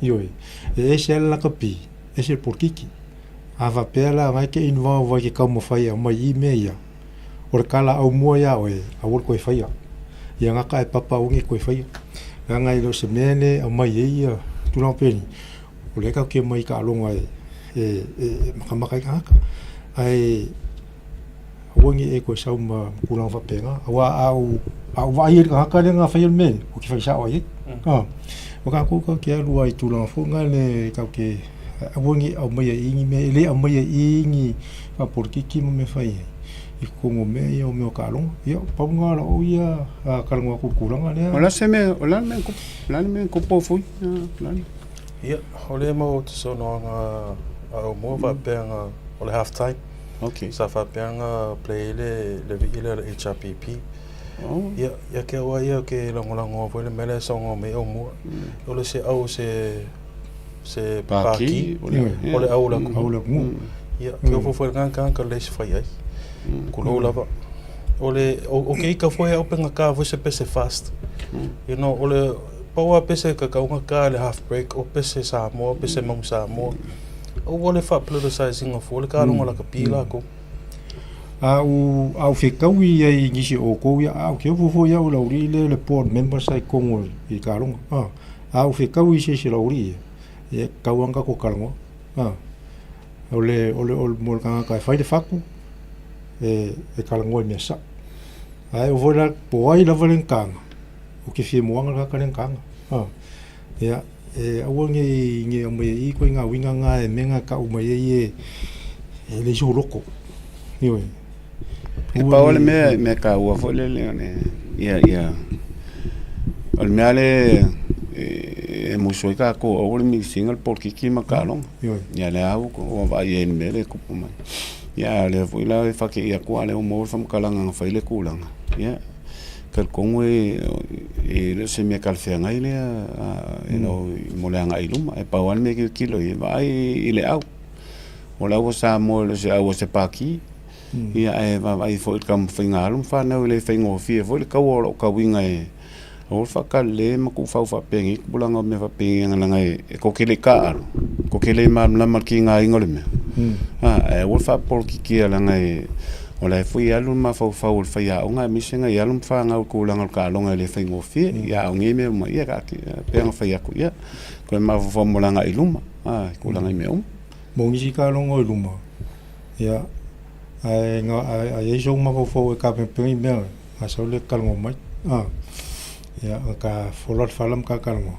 Ioe, e ese lava le lakapi, ese le polokiki. A faapea la na e te involve ai i ke taumafai e aumai i i mea ia, o le kala aumua iā oe, aua le toe faia. Ia gata e papa aua ne i toe faia. Leaga e le o se mea lea e aumai ai ia tulaga penei, o lea tatou te omai i taaloga e, e, e makamaka ai tagata. Ae aua ne i e toe sau ma tulaga faapena. Aua a ou, a ou vaai ai i le tagata lea na faia le mea lea, ou te fai sao ai i ai. A, o tatou tatou te alu lava i tulaga foi na le tatou te, aua ne i aumaia i i ni mea, e le aumaia i i ni faapolokiki ma mea fai ai i totonu o mea ia o mea o taaloga. Ia, pau lena o lau ia talanoa atu i le tulaga lea. O le a se mea, o le a le mea na tupu, o le a le mea na tupu o Fui? O le a le. Ia, o lea e maua atu saunoaga a Aumua faapea na o le half time. Okay. Sa faapea na play ai le, le vii lea o le HRPP. Oh. Ia, ia ke au ia ke lagolagoa foi le mea lea e saunoa mai Aumua. O le se au se se Pākī, pākī, o o le le au o le atunuu. Au o le atunuu. Ia, ke ofo foi le gagana ka le se fai ai. Kulou lava. O le, o, o ke ika foi au penga ka foi se pese fast. You know, o le, pau a pese ka kaunga ka le half break, o pese Samoa, pese Manu Samoa. Aua le faa-politicise ina fua le taaloga lakapi latou. A ou, a ou fetaui ai i nisi o outou ia, a ou te ofo foi au i le aualii lea le board member sa i totonu i le taaloga. A, a ou fetaui i se isi o le aualii ia, ia e tatau lava ona tatou talanoa. A, o le, o le, o le, mo le tagata e fai le fatu, e, e talanoa i mea sao. Ae oo foi la, po o ai lava le taga, ou te fia moana le tagata lea na taga. A, ia, E aua ne i ne i aumai ai i ituaiga uiga na e mea na tau mai ai e e leai sou loto. Ioe. E pau le mea mea taua foi lele o le ia ia o le mea lea e musu ai tatou aua le mix ina le polokiki ma taaloga. Ioe. Ia lea lava ua vaai ai i le mea lea e tupu mai. Ia a o lea foi la e faatei atu a o lea ua maua le faamatalaga na fai le tulaga. Ia talitonu e le o se mea talafeagai lea you know mo le agai i luma. E pau lava le mea e tilotilo i ai, vaai i le au. O le au a Samoa e le o se au a se Pākī, ia ae vaavaai foi i le taumafaiga a alo ma fanau e le faigofie foi le taua o lo o tauiga e aua le faakalele ma tuufau faapenei tupulaga o mea faapenei leaga e tou te le i taaalo, tou te le malamalama i le tigaina o le mea, ae aua le faapolokikia leaga e o la e foi e alu le mafaufau o le faiaoga aemaise nai alo ma fanau i le tulaga o le taaloga e le faigofie. Ia a o nei mea uma, ia e pei ona fai atu, ia toe mafaufau mo le agai i luma, i tulaga i mea uma. Mo nisi taaloga i luma, ia, ae a i ai sou mafaufau e tapenapena i mea, a sau lea e talanoa mai. A, ia, na ta fola le fala ma ta talanoa,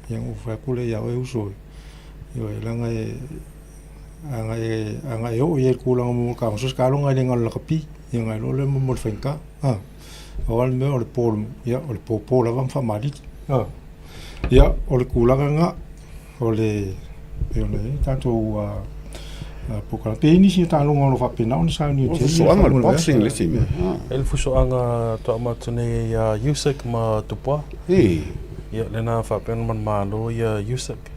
ia ona ou fai atu lea ia oe uso, ioe, leaga e, ana e, ana e oo i ai i le tulaga mo le taaloga, so o se taaloga e le na o le lakapi, ia ona iloa lea mo le faigata. A, pau lava le mea o le po, ia o le popo lava ma faamalili. A, ia, o le tulaga lena. o le pei ona i ai tatou polokalame. Pe i ai nisi o taaloga o lo o faapena ona sauni O le fusoaga o le boxing le isi mea. E le fusoaga faatoa amata nei ia Usyk ma Dubois. Ia lena faapea ona manumalo ia Usyk.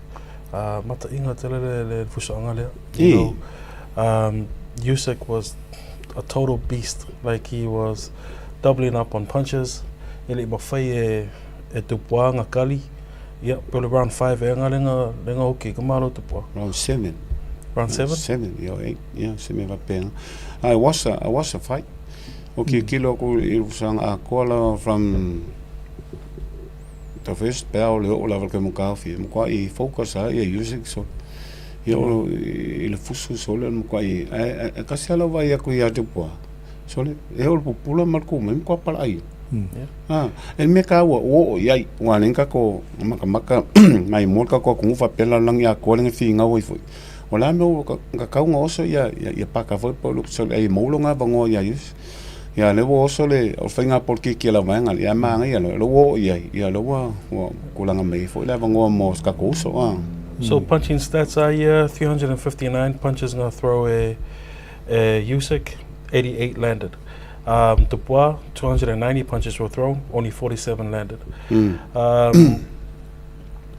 Mataʻiga tele le le fusoaga lea. You know, Usyk was a total beast. Like he was doubling up on punches. E le i mafai e e Dubois nga kali. Ia, pe o le round 5 ea nga lenga, lenga hoki ka malo Dubois. Round 7. Round 7? 7, ia, 8, ia, se mea faapena. It was a, it was a fight. O ki kilo aku i le fusoaga atoa lava from the first bell le oo lava i le taumataofi, e matuai focus lava ia Usyk solo. Ia o i le fusu solo e matuai, ae ae tasi lava lau vaai atu ia Dubois, sole, e oo i le pupula ma le tu mai, matua palaai. A, e le mea taua ua oo i ai, aua o lea na tatou matamata mai mua le tatou atunuu faapea lalolagi atoa lea na finau ai foi. O le a le mea ua tatau ona oso ia paka foi po o Luke ai e maua lona avanoa ia Iusi. Ia lea ua oso le o le faiga polokiki a le vaega lea, ae manaia loa, o lea ua oo i ai, ia lea ua tulaga mai ai foi le avanoa mo se tatou uso. So punching stats a ia, 359 punches na throw e Usyk, 88 landed. Dubois, 290 punches were thrown, only 47 landed.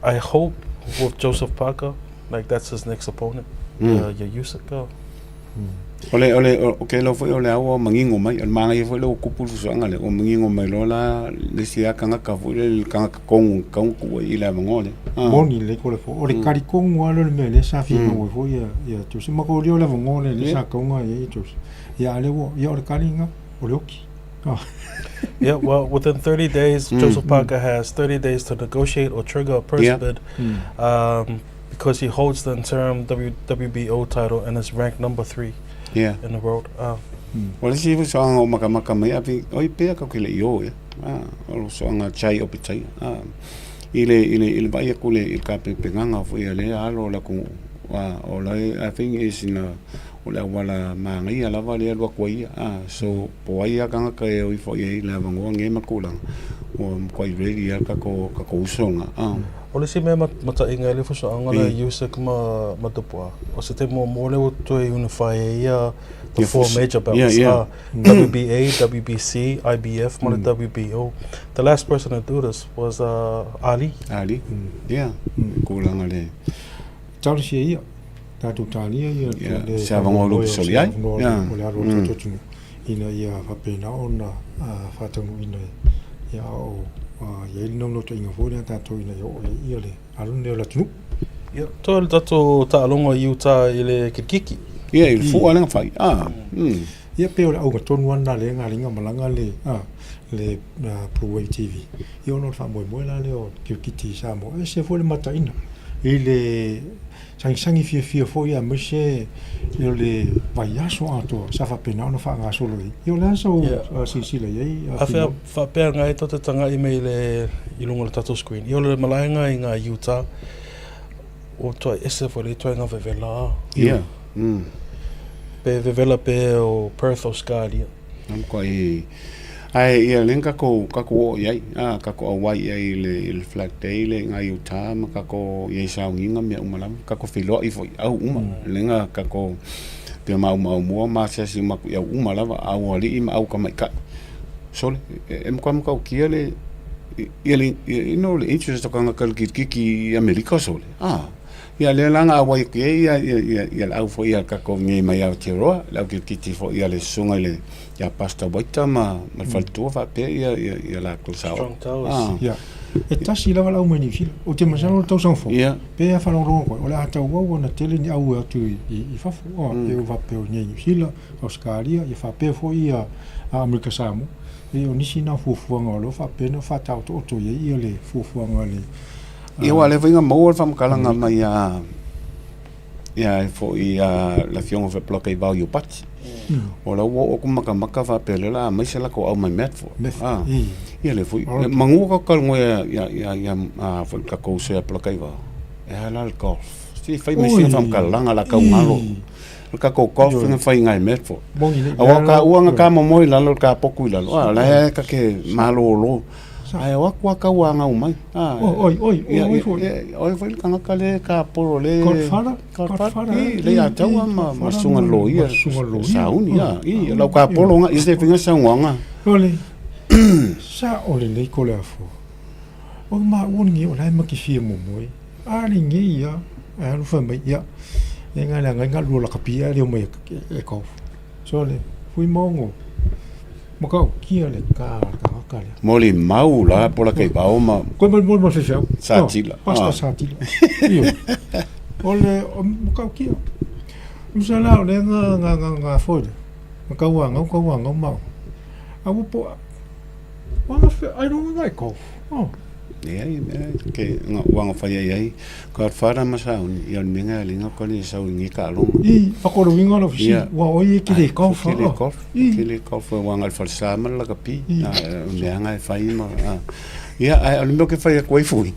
I hope with Joseph Parker, like that's his next opponent, ia Usyk. O le, o le, o ke iloa foi o le a ua manino mai, o le manaia foi lea ua tupu le fusoaga lea, ua manino mai loa la le isi lava tagata foi lea, le tagata tonu e tatau ona tuu ai i le avanoa lea. Moni lelei ko le fua. O le kari tonu lava lea o le mea lea sa finau ai foi ia Joseph. Ma ko lea o le avanoa lea lea sa tatau ona i ai Joseph. Ia a o lea ua, ia o le kari lena, o le oki. Yeah, well, within 30 days, Joseph Parker has 30 days to negotiate or trigger a purse bid because he holds the interim w, WBO title and is ranked number 3 in the world. O le isi fusoaga o makamaka mai a fi, oi pea kau ke le i o ia. Ah, o le fusoaga chai o pitai. Ah, i le, i le, i le vaai atu le, i le kapepegaga foi a lea alo o le atunuu. Ah, o le, I think is in a, o le auala manaia lava lea e alu atu ai ia. Ah, so, po o ai lava tagata e o ifo i ai i le avanoa lenei ma tulaga, ua matuai ready lava le tatou, tatou usoga. Ah. O le isi mea mataʻiga ai le fusoaga lea Usyk ma, ma Dubois, o se taimi muamua lea ua toe unify ai ia the four major belts, WBA, WBC, IBF ma le WBO. The last person to do this was Ali. Ali, yeah, tulaga le. Talosia ia, tatou talia ia le se avanoa o lo fesoli ai. O le alo o le tatou atunuu ina ia faapena ona faataunuuina ia o i ai le naunautaiga foi lea a tatou ina ia oo i ai ia le alo lenei o le atunuu. Ia, toe le tatou taaloga i uta i le kirikiki. Ia, i le fua lea na fai. Ia, pei o le auga tonu lava lena lea na ala ai ona malaga le le Blue Wave TV. Ia ona o le faamoemoe la lea o kirikiti i Samoa. E ese foi le mataina i le sagisagi fiafia foi aemaise o le vaiaso atoa sa faapena ona faagasolo ai. Ia o le a sau silasila i ai? Afea faapea ngai tou te tagai mai i le i luga o le tatou screen. Ia o le malaega i ngā Utah ua matuai ese foi le ituaiga vevela. Ia. Pe vevela pe o Perth Australia. Na matuai ae ia lea na tatou tatou oo i ai a tatou auai i ai i le i le flag day lea i nai uta ma tatou i ai sauniga mea uma lava tatou feiloai foi i au uma lea na tatou pei ona maumau mua ma asiasi uma atu i au uma lava au alii ma au tamaitai sole e matua matautia le ia le you know le interest o tagata i le kilikiki i Amerika sole a. Ia lea la na auai atu ai ia ia ia le au foi a tatou nei mai Aotearoa, le au kilikiti foi a le susuga i le ia Pastor Waita ma ma le faletua faapea ia ia ia latou sao. Strong Towers. Ah. Ia. E tasi lava le au mai Niu Sila. Ou te masalo o le tausaga fou. Ia. Pe a faalogologo atu ai, o le a tauau ona tele ni au e atu i, i, i fafo. Oh, mm. Pe o faapea o nei Niu Sila, Ausetalia, ia faapea foi ia Amerika Samoa. E o nisi na fuafuaga o lo o faapea ona faataotooto i ai ia le fuafuaga a le Ia aua o lea foi na maua le faamatalaga mai ia ia foi ia le afioga foi Poloka i vao i Upati. O la ua oo atu makamaka faapea lea o le a aumai se latou au mai Medford. Ah. Ia lea foi manu ka talanoa ia ia ia ia a foi tatou uso ia Poloka i vao. E a la le golf. Se i fai mai sina faamatalaga la tau galo. O le tatou golf na fai i Medford. Aua ka ua na ka momoe i lalo le ka poku i lalo. Ah, la e ka ke malolo. Ae o atu a tau agau mai. Oi, oi, oi foi. Oi foi le tagata le kapolo le. Godfather. Godfather. I, le ia taua ma, ma susuga loia. Susuga loia. Sauni, ia. I, lau kapolo nga, i se finga saunoaga. Ole, sa o lenei ko le afua. O maua lenei o la e makifia muamua ai. A lenei ia, e alu fai mai, ia, e ngai le ngai ngalua lakapi a leo mai e golf. So le, fui maongo, matautia le ka tagata lea. Molimau la po la kaivao ma. Koe molimau ma le faifeau. Satila. Pastor Satila. Ioe. O le matautia. Tusa la o lea nga nga nga nga foi lea. Nga tau angau tau angau ma au. A ua po ua nga fe ai longa ngai golf. Oh. Leai, mea ke nga ua nga fai ai ai. Godfather ma sauni, ia o le mea nga alinga ko ni sau i ngi kaaloga. I whakoroinga lo fisi, ua oi e ki le golf. Ki le golf, ki le golf ua nga le falesa ma le lakapi. O mea nga e fai ma. Ia, ae o le mea ke fai atu ai fui.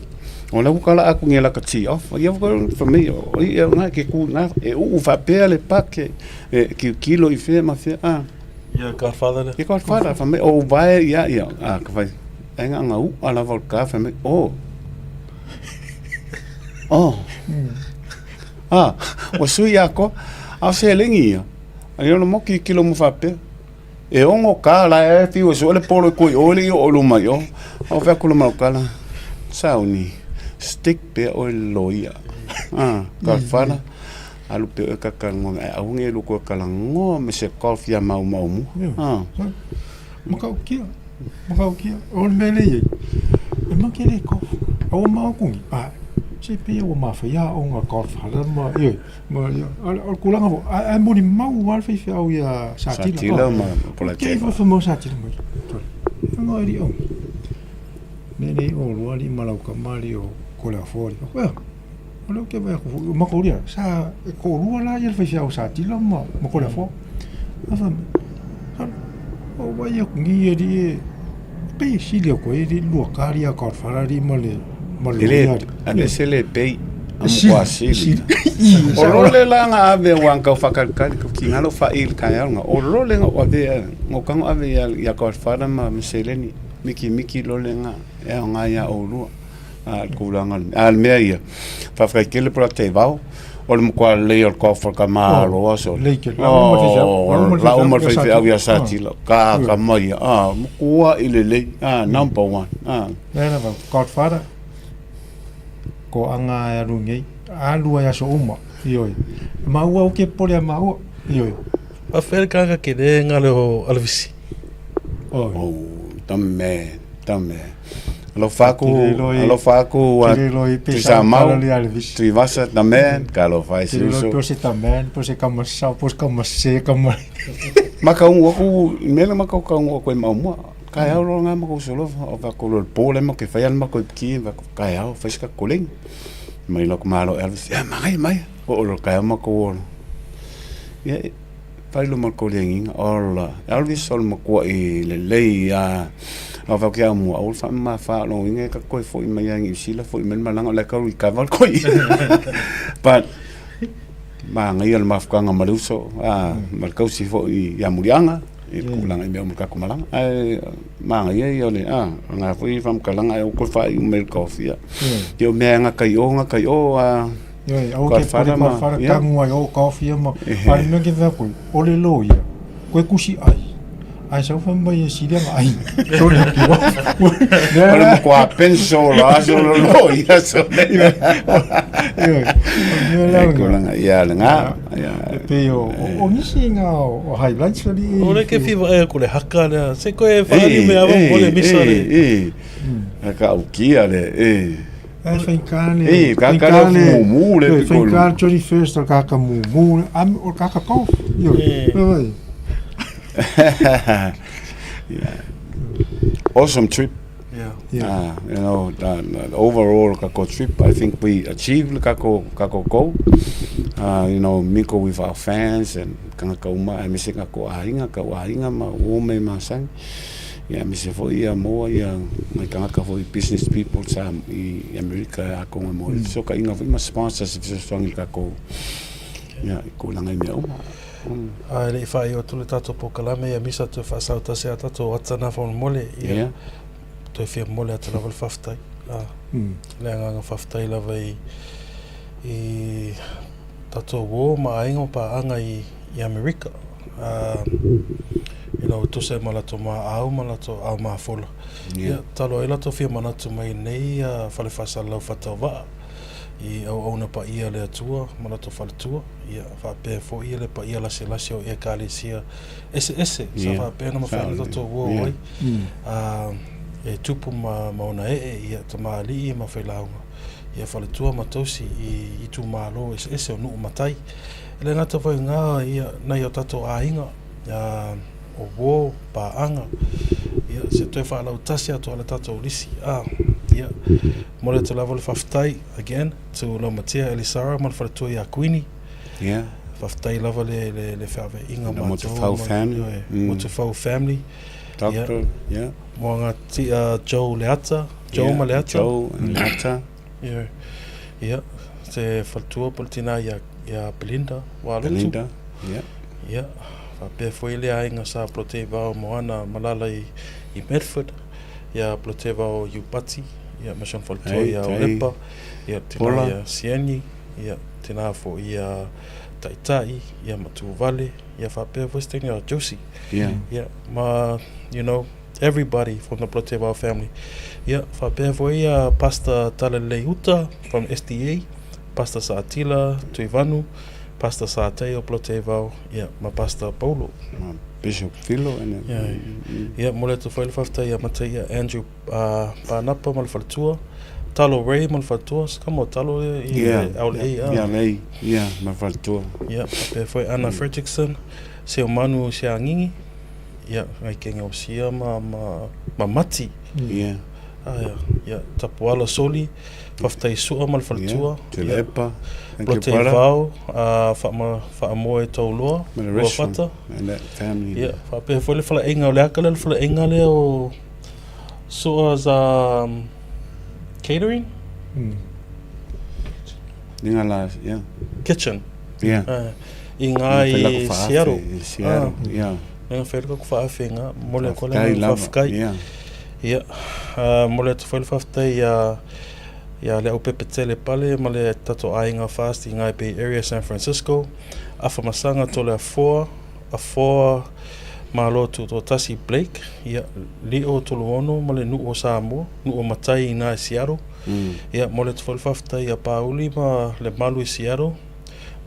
O la ua kala aku ngi laka tee off. Ia for me, o ia nga ke ku nga e uu faapea le pak e kiukilo i fea ma fea. Ia Godfather lea. Ia Godfather, fai mai o vae ia ia. A ka fai ai nga nga u'a lava o le ka fai mai o. Oh. Ah, ua sui ia koa. A o seleni ia. Ai ona mo ki kilo mo faapea. E ono ka la e fiu e sue le polo i koi oi le i oo i luma i o. A o fea kula mau kala. Sauni. Stick pea oe le loia. Ah, Godfather. Alu pea oe kakalagoa ae aua ne i alu koe kalagoa me se golf ia maumau mua. Ah. Matautia, matautia. O le mea lea e i ai, e make le golf. A ua maopogi, a, se pei ua mafaia aoga golf hala ma, ioe, ma, o le tulaga foi, ae molimau lava le faifeau ia Satila. Satila ma Polateva. Te whamau Satila mai. E ngā eri au. Nei nei o lua li ma lau kama li o ko le afoa li. Ea, o leo ke vai aku foi, o makauria, sa e ko lua la ia le faifeau Satila ma, ma ko le afoa. A wha, o vai aku ngi e li e, pei e sili aku e li lua kari a ka whara li ma le, ma le le, ane se le pei, a mo kwa sili. O lole la nga ave wa nga whakalikali, ko ki ngalo wha i kai au nga. O lole nga o ave, ngo kango ave ia, ia ka whara ma mseleni, miki miki lole nga, e au nga ia o lua. A le tulaga le, a le mea ia, faafetai tele po la Teivao, o le matua lelei o le golf o le tama aloa sole. Lelei tele. La uma le faifeau ia Satila, kaka mai ia, a, matua i lelei, a, number one, a. Lea lava, Godfather, ko anga e alu nei, alu ai aso uma, ioe. Maua au ke pole a maua, ioe. Faafetai le kaka kele nga le o Alvisi. Oh, the man, the man. Alofa aku, alofa aku a Tuisamau, Tuivasa, the man, ka alofa e si uso. Tiro se the man, po se kama sa, po se kama se, kama. Maka ungu aku, mele maka ungu aku e maumua. Ka au lo nga maka usolofa, o va ko lo pole ma ke fai al maka ki va ka au fai ska koleng. Mai lo malo Elvis, ya mai mai, o lo ka maka o. Ya Fai luma o le koliagiga, ola, Elvis o le makuaʻi lelei a a fai atu mua, aua le faamamafa lona uiga e ta toe foi mai lava i Niu Sila foi mai le malaga o la e tau recover le koe. But manaia le mafutaga ma le uso a ma le tausi foi ia Muliaga i le tulaga i mea uma i le tatou malaga. Ae manaia ia o le a o lena foi faamatalaga ae aua toe faaiu mai i le taofia. Ia o mea e gata i o gata i o a. Ioe, aua ke pore kua whara tangu ai o kaofia ma ari mea ke whea koe, o le loia, koe kusi ai, ai sau wha mai e siria nga ai, sore ki wa. O le matua penso la aso lo loia so. Ioe, o mea la nga. Kulanga ia le nga. E pei o, o nisi nga o highlights ali. O le ke fiva e ko le haka lea, se koe whaari me awa mo le misa le. E, e, ka ukia le, e. E whaikane. E, ka ka le mumu le piko. E whaikane Johnny First o kaka mumu am o kaka golf. Yo. Yeah. Awesome trip. Yeah. Yeah. You know, the overall kako trip, I think we achieved the kako, kako goal. You know, mingle with our fans and kangaka uma, aemaise kako aiga, kau aiga ma uo me masani. Ia aemaise foi ia moa ia nai tagata foi business people sa i Amerika akonga mo le fesootaiga foi ma sponsors e fesoasoani i le tatou ia i tulaga i mea uma. Ae le i faaiu atu le tatou polokalame ia misa toe faasautasi a tatou ata na faamolemole ia. toe fia momoli atu lava le faafetai. Ah, le agaga faafetai lava i, i tatou uo ma aiga ma paaga i, i Amerika. Ah, you know, tusa ai ma latou maau ma latou ao mafola. Yeah. Ia, talu ai latou fia manatu mai nei uh, fale faasalalau faatauvaa i auauna paia le Atua ma latou faletua. Ia, faapea foi le paia laselase o Ekalesia eseese sa faapea ona mafai ona tatou uo ai. E tupu ma, ma ona ee, ia, tamalii ma failauga, ia faletua ma tausi i itumalo eseese o nuu matai. E le gata foi i ngā, ia, nai o tatou aiga, o uo, paaga, ia, se toe faalautasi atu a le tatou lisi. Ia, momoli atu lava le faafetai, again, to Laumatia Elisara ma le faletua ia Kuini. Yeah. Faafetai lava le, le, le feaveaiga ma Motufau family. Motufau family. Doctor, yeah. Moanga uh, Joe Leata, Joe yeah, ma Leata. Joe and Leata. Yeah. Yeah. Se faletua po le tina ia, ia Belinda Walotu. Belinda, yeah. Yeah. Faapea foi le aiga sa Polotevao Moana Malala i, i Medford. Ia Polotevao Iupati, ia ma si ona faletua ia Olepa, ia tina ia Sieni, ia tina foi ia Taitai, ia Matuvale, ia faapea foi se taimi ia Josie. Yeah. Ia ma you know everybody from the Polotevao family. Ia faapea foi ia Pastor Talalelei Uta from SDA, Pastor Saatila Tuivanu, Pastor Satei o Polotevao, ia ma Pastor Paulo. Ma Bishop Filo and Yeah. Ia momoli atu foi le faafetai ia Mataia Andrew uh, Panapa ma le faletua, Talo Ray ma le faletua, se kama o Talo e i Yeah. LA. Yeah, yeah, LA. Yeah, ma faletua. Ia, faapea foi Anna Fredrickson, Seomanu Seagigi, ia, ngai kenge o Sia ma, ma, ma Mati. Yeah. Ah, ia, ia, Tapuala Soli, faafetai Sua ma le faletua. Yeah, Tuilaepa. Thank you, Lote brother. Vao, uh, whaama, whaamoe Tauloa, Ma le Rua restaurant Fata. and that family. Ia, faapea foi le faleaiga o le aka lea, le faleaiga lea o Sua's um, Catering? Ninga la, yeah. Kitchen. Yeah. Uh, i ngā i Seattle. I Seattle, Ah. yeah. Nga whai ko whaafe ngā, mole ko le Faafetai ngā lava, whawhikai. yeah. Ia, uh, mole atu foi le whawhitai ia ia le au pepe tele pale ma le tato aiga fast i Ngai Bay Area, San Francisco. Afa masanga tole afoa, afoa Malo Tutoatasi Blake, ia, Lio Toluono ma le nuu o Samoa, nuu o Matai i Ngai Seattle. Ia, mole atu foi le faafetai ia Pāuli ma le malu i Seattle,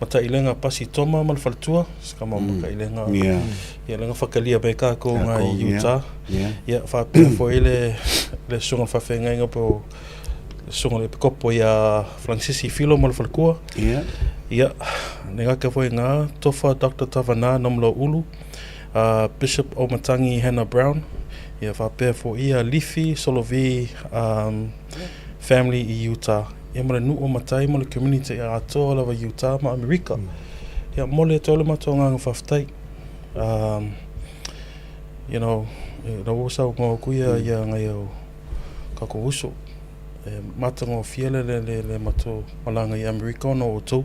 Matailega Pasi Toma ma le faletua, se kama o Matailega, Yeah. ia lenga whakalia mai kākou ngā Kākou, i yeah. Utah. Yeah. Ia, whāpea foi le, le sunga le whawhengainga po le sunga le pikopo ia Francisi Filo ma le falekua. Yeah. Ia, ne ngaka foi ngā Tofa Dr. Tavana Nomlo Ulu, uh, Bishop Omatangi Hannah Brown, ia whāpea foi ia Lifi Solovi um, family i Utah. Ia ma le nuu o matai ma le community a atoa lava i Utah ma Amerika. Ia mole atu ai le matou agaga faafetai. Um, you know, e lau o sau ngoa ku ia ia ngai au kako uso. E matagofie le le le, le matou malaga i Amerika ona o outou.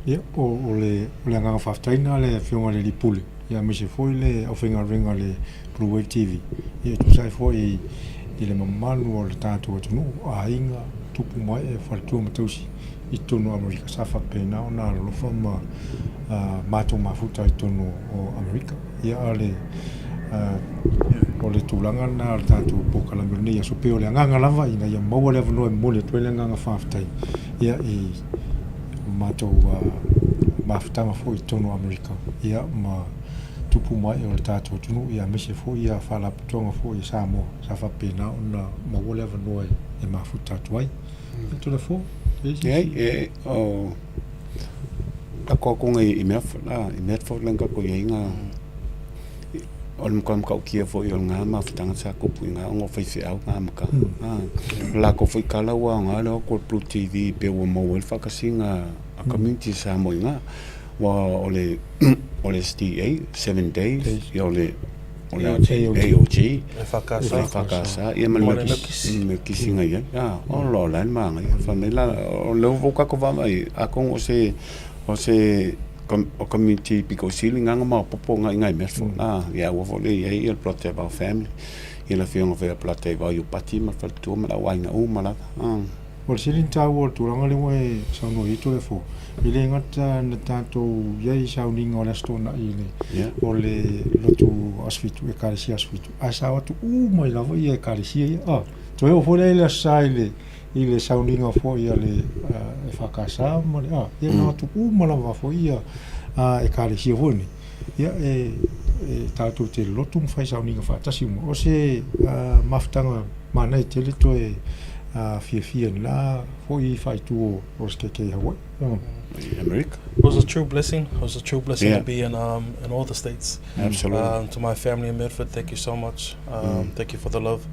Ia, o, o le, o le agaga faafetai lena le Afioga i le Alii Pule, ia aemaise foi le aufaigaluega a le Blue Wave TV, ia e tusa ai foi i le mamalu o le tatou atunuu, aiga, tupu ma ee, faletua ma tausi i totonu o Amerika, sa faapena ona alolofa ma matou mafuta i totonu o Amerika. Ia, a o le, o le tulaga lena o le tatou polokalame o lenei aso, pei o le agaga lava ina ia maua le avanoa e momoli atu ai le agaga faafetai, ia, i o matou mafutaga foi i totonu o Amerika, ia, ma tupu ma ee o le tatou atunuu, ia, aemaise foi ia faalapotopotoga foi a Samoa sa faapena ona maua le avanoa e mafuta atu ai. Ia, Toleafoa, e i ai se isi? E, o akoakoga i Medford, i Medford le kako i ai ngā, o le matua matautia foi o ngā mafutaga sa kupu i ngā ona o faifeau ngā maka. O latou foi kala ua aoga le o atu o le Blue TV pe ua maua ai le faatasiga a community Samoa i ngā. Ua o le o le SDA, Seven Days, ia o le o le AOG, EFKS, EFKS, ia ma le Mekisi na i ai. O lo la le manaia. Fai mai la, o lea ua tatou vaavaai, atonu o se o se. o community pito sili na ga maopoopo agai nai mea foi a, ia aua foi le i ai le Polataivao family, ia le afioga foi ia Polataivao Iupati ma le faletua ma le auaiga uma lava. O le sili ona taua o le tulaga lea ua e saunoa i ai Toleafoa, e le gata na tatou i ai i sauniga o le Aso Toonai i le, o le lotu Aso Fitu, Ekalesia Aso Fitu, ae sao atu uma ai lava ia Ekalesia ia. A, toe oo foi lea i le Aso Sa i le, i le sauniga foi a le EFKS ma le, a, ia na o atu uma lava foi ia Ekalesia foi nei, ia e, e tatou te lotu ma fai sauniga faatasi uma. O se mafutaga manaia tele toe fiafia i lena foi faaitu o SKK i Hawaii. America. It was a true blessing. It was a true blessing to be in um in all the states. Absolutely. To my family in Medford, thank you so much. Thank you for the love,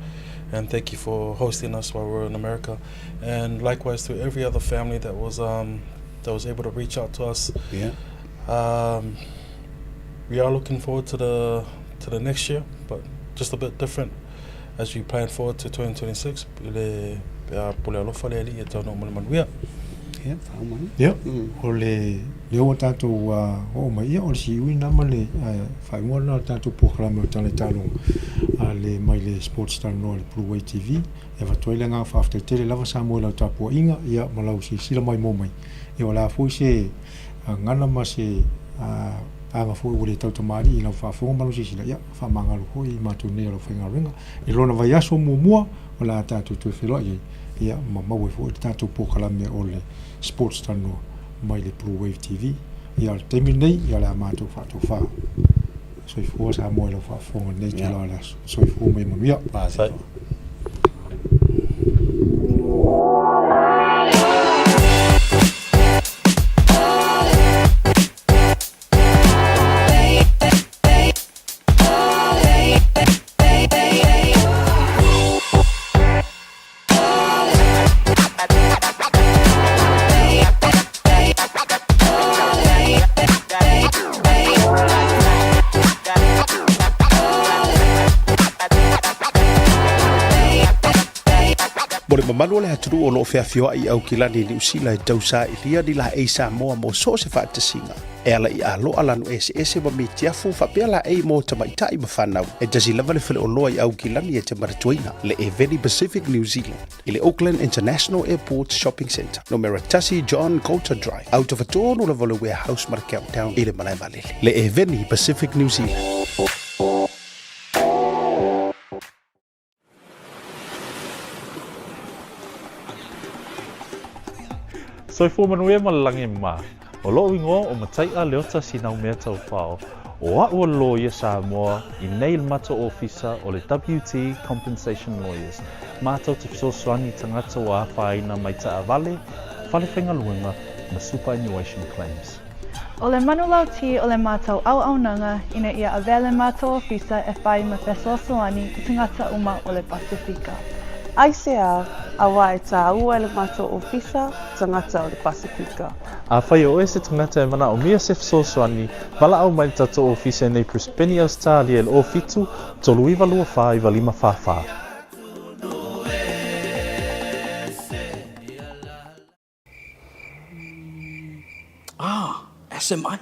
and thank you for hosting us while we were in America. And likewise to every other family that was um that was able to reach out to us. Um, we are looking forward to the to the next year, but just a bit different as we plan forward to 2026. I le pe a pule alofa le Alii e taunuu ma le manuia. Ia, faauma. Ia, o le lea ua tatou oo mai, ia o le siui lena ma le faaiuga lena o le tatou polokalame o Tala i Taaloga a le mai le Sports Talanoa i le Blue Way TV. E avatu ai le agaga faafetai tele lava Samoa i lau tapuaiga, ia ma lau silasila maimoa mai. Ia o le a foi se gagana ma se aga foi ua le tautamalii i lau faafofoga ma lau silasila, ia faamagalo foi i matou nei o lau faigaluega. I lona vaiaso muamua o le a tatou toe feiloai ai, ia ma maua ai foi le tatou polokalame o le Sports Talanoa mai le Blue Wave TV. Ia o le taimi lenei, ia o le a matou faatofa. Soifua Samoa i lau faafofoga i lenei itula o le aso. Soifua ma ia manuia. Faafetai. Mo le mamalu o le atunuu o lo o feafioai i Aukilani i Niu Sila e tausailia ni laei Samoa mo so o se faatasiga, e ala i aloa lanu eseese ma mitiafu faapea laei mo tamaitai ma fanau. E tasi lava le faleoloa i Aukilani e te manatuaina, le Eveni Pacific New Zealand, i le Auckland International Airport Shopping Centre, numera 1 John Coulter Drive, autafa tonu lava o le Warehouse ma le Countdown i le malae vaalele. Le Eveni Pacific New Zealand. Soifua manuia ma le lagi e mama. O lo'u igoa o Matai'a Leota Sinaumea Taufao, o a'u o le loia Samoa i nei i le matou ofisa o le WT Compensation Lawyers, matou te fesoasoani i tagata ua afaina mai taavale, fale faigaluega ma superannuation claims. O le manulauti o le matou auaunaga ina ia avea le matou ofisa e fai ma fesoasoani i tagata uma o le Pasefika. Aisea, auā e tāua e le matou ofisa tagata o le Pasefika. Afai o oe se tagata e manaomia se fesoasoani, valaau mai le tatou ofisa i nei Brisbane, Ausetalia i le 07 39 24 95 44. Ah, SMI.